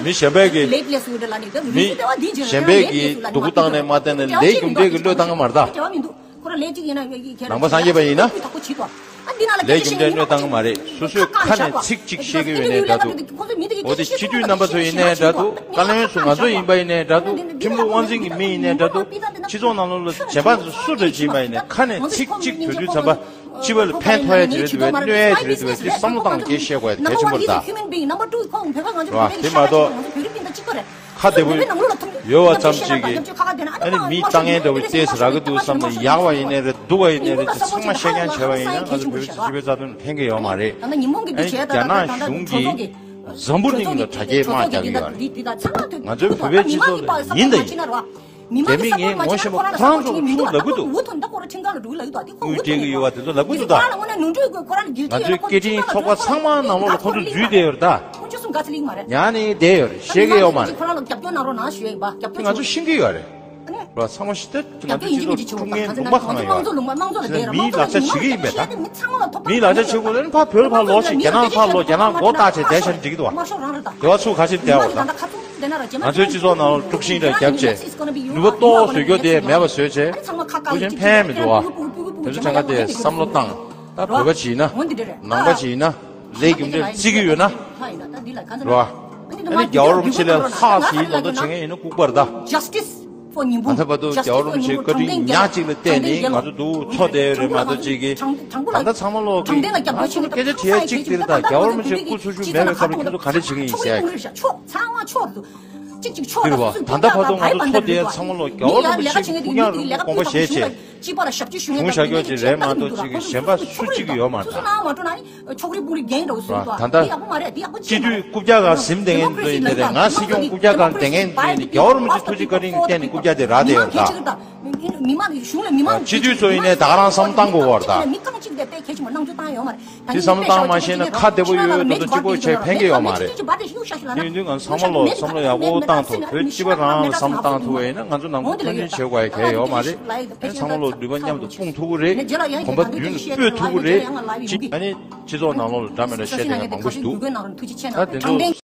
མི་གཞན་པས་ཀྱི། མི་གཞན་པས་ཀྱི་སྡུག་པོ་བཏང་ནས་མ་བསྟན་ནས་ལས་རྒྱུ་འབྲས་ཀྱི་བློས་བཏང་གི་མ་རེད་ད། ནང་པ་སངས་རྒྱས་པ་ཡིན་ན། ལས་རྒྱུ་འབྲས་བློས་བཏང་གི་མ་རེད། སོ་སོའི་ཁ་ནས་ཚིག་གཅིག་བཤད་ཀྱི་ཡོད་ནའི་འདྲ་འདུག་འོ་དེ་སྤྱི་འཐུས་རྣམ་པ་ཚོ་ཡིན་ནའི་འདྲ་འདུག་བཀའ་བློན་ཚོ་ང་ཚོ་ཡིན་པ་ཡིན་ནའི་འདྲ་འདུག་ཁྲིམས་ལུགས་དབང་འཛིན་གྱི་མི་ཡིན་ནའི་འདྲ་འདུག་སྤྱི་ཚོགས་ནང་ལོགས་ལ་གཞན་པ་ཚོ་སུ་འདྲ་ཅིག་ཡིན་པ་ཡིན་ནའི་ཁ་ནས་ཚིག་གཅིག་བརྗོད་དུས་ཙམ་པ་སྤྱི་པ་ལ་ཕན་ཐོགས་ཡ་ཅིག་རེད་འདུག་བས་གནོད་ཡ་ཅིག་རེད་འདུག་བས་དེ་བསམ་བློ་བཏང་ནས་སྐད་ཆ་བཤད་དགོས་ཡ་གལ་ཆེན་པོ་རེད་ད། རེད་བ། དེ་མ་གཏོགས། ཁ་བདེ་པོ་ཡོད་པ་ཙམ་ཞིག་གིས་ཨ་ནི་མིའི་ལྟ་ངན་འདྲ་བོ་བལྟས་སུ་རག་གི་འདུག་བསམ་ནས་ཡག་པ་ཡིན་ནའི་རེད། སྡུག་པ་ཡིན་ནའི་རེད། ཅིག་ཚང་མ་བཤད་མཁན་བྱས་པ་ཡིན་ན་ང་ཚོ་བོད་པའི་སྤྱི་པའི་རྩ་དོན་ཕན་གྱི་ཡོད་མ་རེད། ཨ་ནི་རྒྱ་ནག་གཞུང་གིས་འཛམ་བུ་གླིང་ལ་དྲ་རྒྱའི་དམག་རྒྱག་གི་ཡོད་རེད། ང་ཚོའི་བོད་པའི་སྤྱི་ཚོགས་ལ་ཡིན་དང་ཡིན། རྒྱ་མི་ངས་ངོ་ཤེས་པ་ཁོ་རང་ཚོ་ཆུང་ལབ་གི་འདུག་དངུལ་སྤྲད་གི་ཡོད་པ་དེ་ཚོ་ལབ་གི་འདུག་ད། ང་ཚོའི་སྐད་འཕྲིན་ཚོགས་པ་ཚང་མ་ནང་ལོགས་ལ་ཁོ་ཚོ་འཛུལ་བསྡད་ཡོད་རེད་ད། ཉར་ནས་བསྡད་ཡོད་རེད། ཤེས་ཀྱི་ཡོད་མ་རེད། ང་ཚོ་ཤེས་ཀྱི་ཡོད་རེད། ར་ཚང་མ་ཤི་སྟེ་ང་ཚོ་སྤྱི་ཚོགས་དཀྲུག་མཁན་ལུང་པ་གང་ཡོད། མིའི་ལག་ཆ་བྱེད་ཀྱི་ཡིན་པས་ད། མིའི་ལག་ཆ་བྱེད་དགོས་ན་ཕར་བོད་ཕར་ལོག་ཅིག་རྒྱ་ནག་ཕར་ལོག་རྒྱ་ནག་མགོ་བཏགས་བྱས་བསྡད་ཤར་འགྲིག་གི་འདུག་བ། དེ་བ་ཚུགས་ཁ་ཕྱིར་བསྡད་འོ་ད། ང་ཚོའི་སྤྱི་ཚོགས་ནང་དཀྲུག་ཤིང་ར་བརྒྱབ་བྱས་ནུས་པ་ཏོག་བཟོ་རྒྱུ་དེ་མེད་པ་བཟོས་བྱས་ཁུ་ཆེན་ཕན་མི་འདུག་བ། དེ་ཚོ་ཕྲན་ག་དེ་བསམ་བློ་བཏང་། ད་བོད་པ་ཅིག་ཡིན་ན་ནང་པ་ཅིག་ཡིན་ན་ལས་རྒྱུ་འབྲས་བརྩི་གི་ཡོད་ན་རེད་བ། ཨ་ནི་རྒྱལ་བ་རིན་པོ་ཆེ་ལས་ལྷག་ཟིག་ཡིན་ད་ལྟ་བྱེད་མཁན་ཡིན་ན་ལྐུགས་པ་རེད་ད། ད་ལྟ་བར་དུ་རྒྱལ་བ་རིན་པོ་ཆེའི་བཀའ་དྲིན་ཉག་གཅིག་ལ་བརྟེན་ནས་ང་ཚོ་འདུག་འཚོ་བསྡད་ཡོད་རེད་མ་གཏོགས་ཅིག་གིས། ད་ལྟ་ཚང་མ་ལོག་གིས་ང་ཚོ་ལ་སྐད་ཆ་དྲི་ཡ་གཅིག་དེ་རེད་ད། རྒྱལ་བ་རིན་པོ་ཆེ་སྐུ་འཚོ་བཞུགས་མེད་པའི་སྐབས་ལ་ཁྱོད་ཚོ་ག་འདྲ་བྱེད་མཁན་ཡིན་ཟེར་ཡ་གི། ཅིག་ཅིག་ཆོག་ཚང་མ་ཆོག་འདུག་དེ་རེད་བ། ད་ལྟ་བར་དུ་ང་ཚོ་འཚོ་བསྡད་ཡ་ཚང་མ་ལོག་རྒྱལ་བ་རིན་པོ་ཆེ་སྐུ་ཉག་རིན་པོ་དགོངས་པ་བཞེས་བྱས་བྱུང་བཞག་ཀྱོག་ཅིག་རེད་མ་གཏོགས་ཅིག་གིས་གཞན་པ་སུ་གཅིག་གིས་ཡོད་མ་རེད་ད། ཆོག་རེ་པུ་རེ་རྒན་འདྲ་བོ་བཟོས་འདུག་དེ་ཡག་པོ་མ་རེད། དེ་ཡག་པོ་ཅི་དུས་རྐུབ་བཀྱག་སྒང་ཟིན་བསྡད་མཁན་ཚོ་ཡིན་ནའི་རེད། ང་སྲིད་སྐྱོང་རྐུབ་བཀྱག་སྒང་བསྡད་མཁན་ཚོ་ཡིན་ནའི་རྒྱལ་བ་རིན་པོ་ཆེ་ཐུགས་རྗེ་བཀའ་དྲིན་གྱིས་བརྟེན་ནས་རྐུབ་བཀྱག་དེ་རག་བསྡད་ཡོད་རེད་ད། མི་མང་གཞུང་ལ་མི་མང་སྤྱི་འཐུས་ཚོ་ཡིན་ནའི་ད་ག་རང་བསམ་བློ་བཏང་དགོས་པ་རེད་ད། མི་རྐང་གཅིག་དེ་དཔེ་གལ་ཆེན་པོ་སྣང་ཆུང་བཏང་ཡོད་མ་རེད། དེ་བསམ་བློ་བཏང་མ་ཤེས་ན་ཁ་བདེ་པོ་ཡོད་མདོག་མདོག་གཅིག་པོ་བྱས་ཕན་གྱི་ཡོད་མ་རེད། དེ་ཡིན་དུས་ང་ཚང་མ་ལོ་བསམ་བློ་ཡག་པོ་བཏང་ཐུབ། བོད་སྤྱི་པ་རང་ལ་བསམ་བློ་བཏང་ཐུབ་པ་ཡིན་ན་ང་ཚོ་ནང་ཁུལ་མཐུན་སྒྲིལ་བྱེད་དགོས་ཡ་གལ་ཡོད་མ་རེད། ཨེ་ཚང་མ་ལོ་ནུས་པ་མཉམ་དུ་སྤུངས་ཐུབ་ཀྱི་རེད། གོམ་པ་མདུན་ལ་སྤོས་ཐུབ་ཀྱི་རེད། ཅི་ཨ་ནི་སྤྱི་ཚོགས་ནང་ལོགས་ལ་འདྲ་མི་འདྲ་བཤད་བསྡད་མཁན་མང་པོ་ཞིག་འདུག་ད་དེ་ཚོ།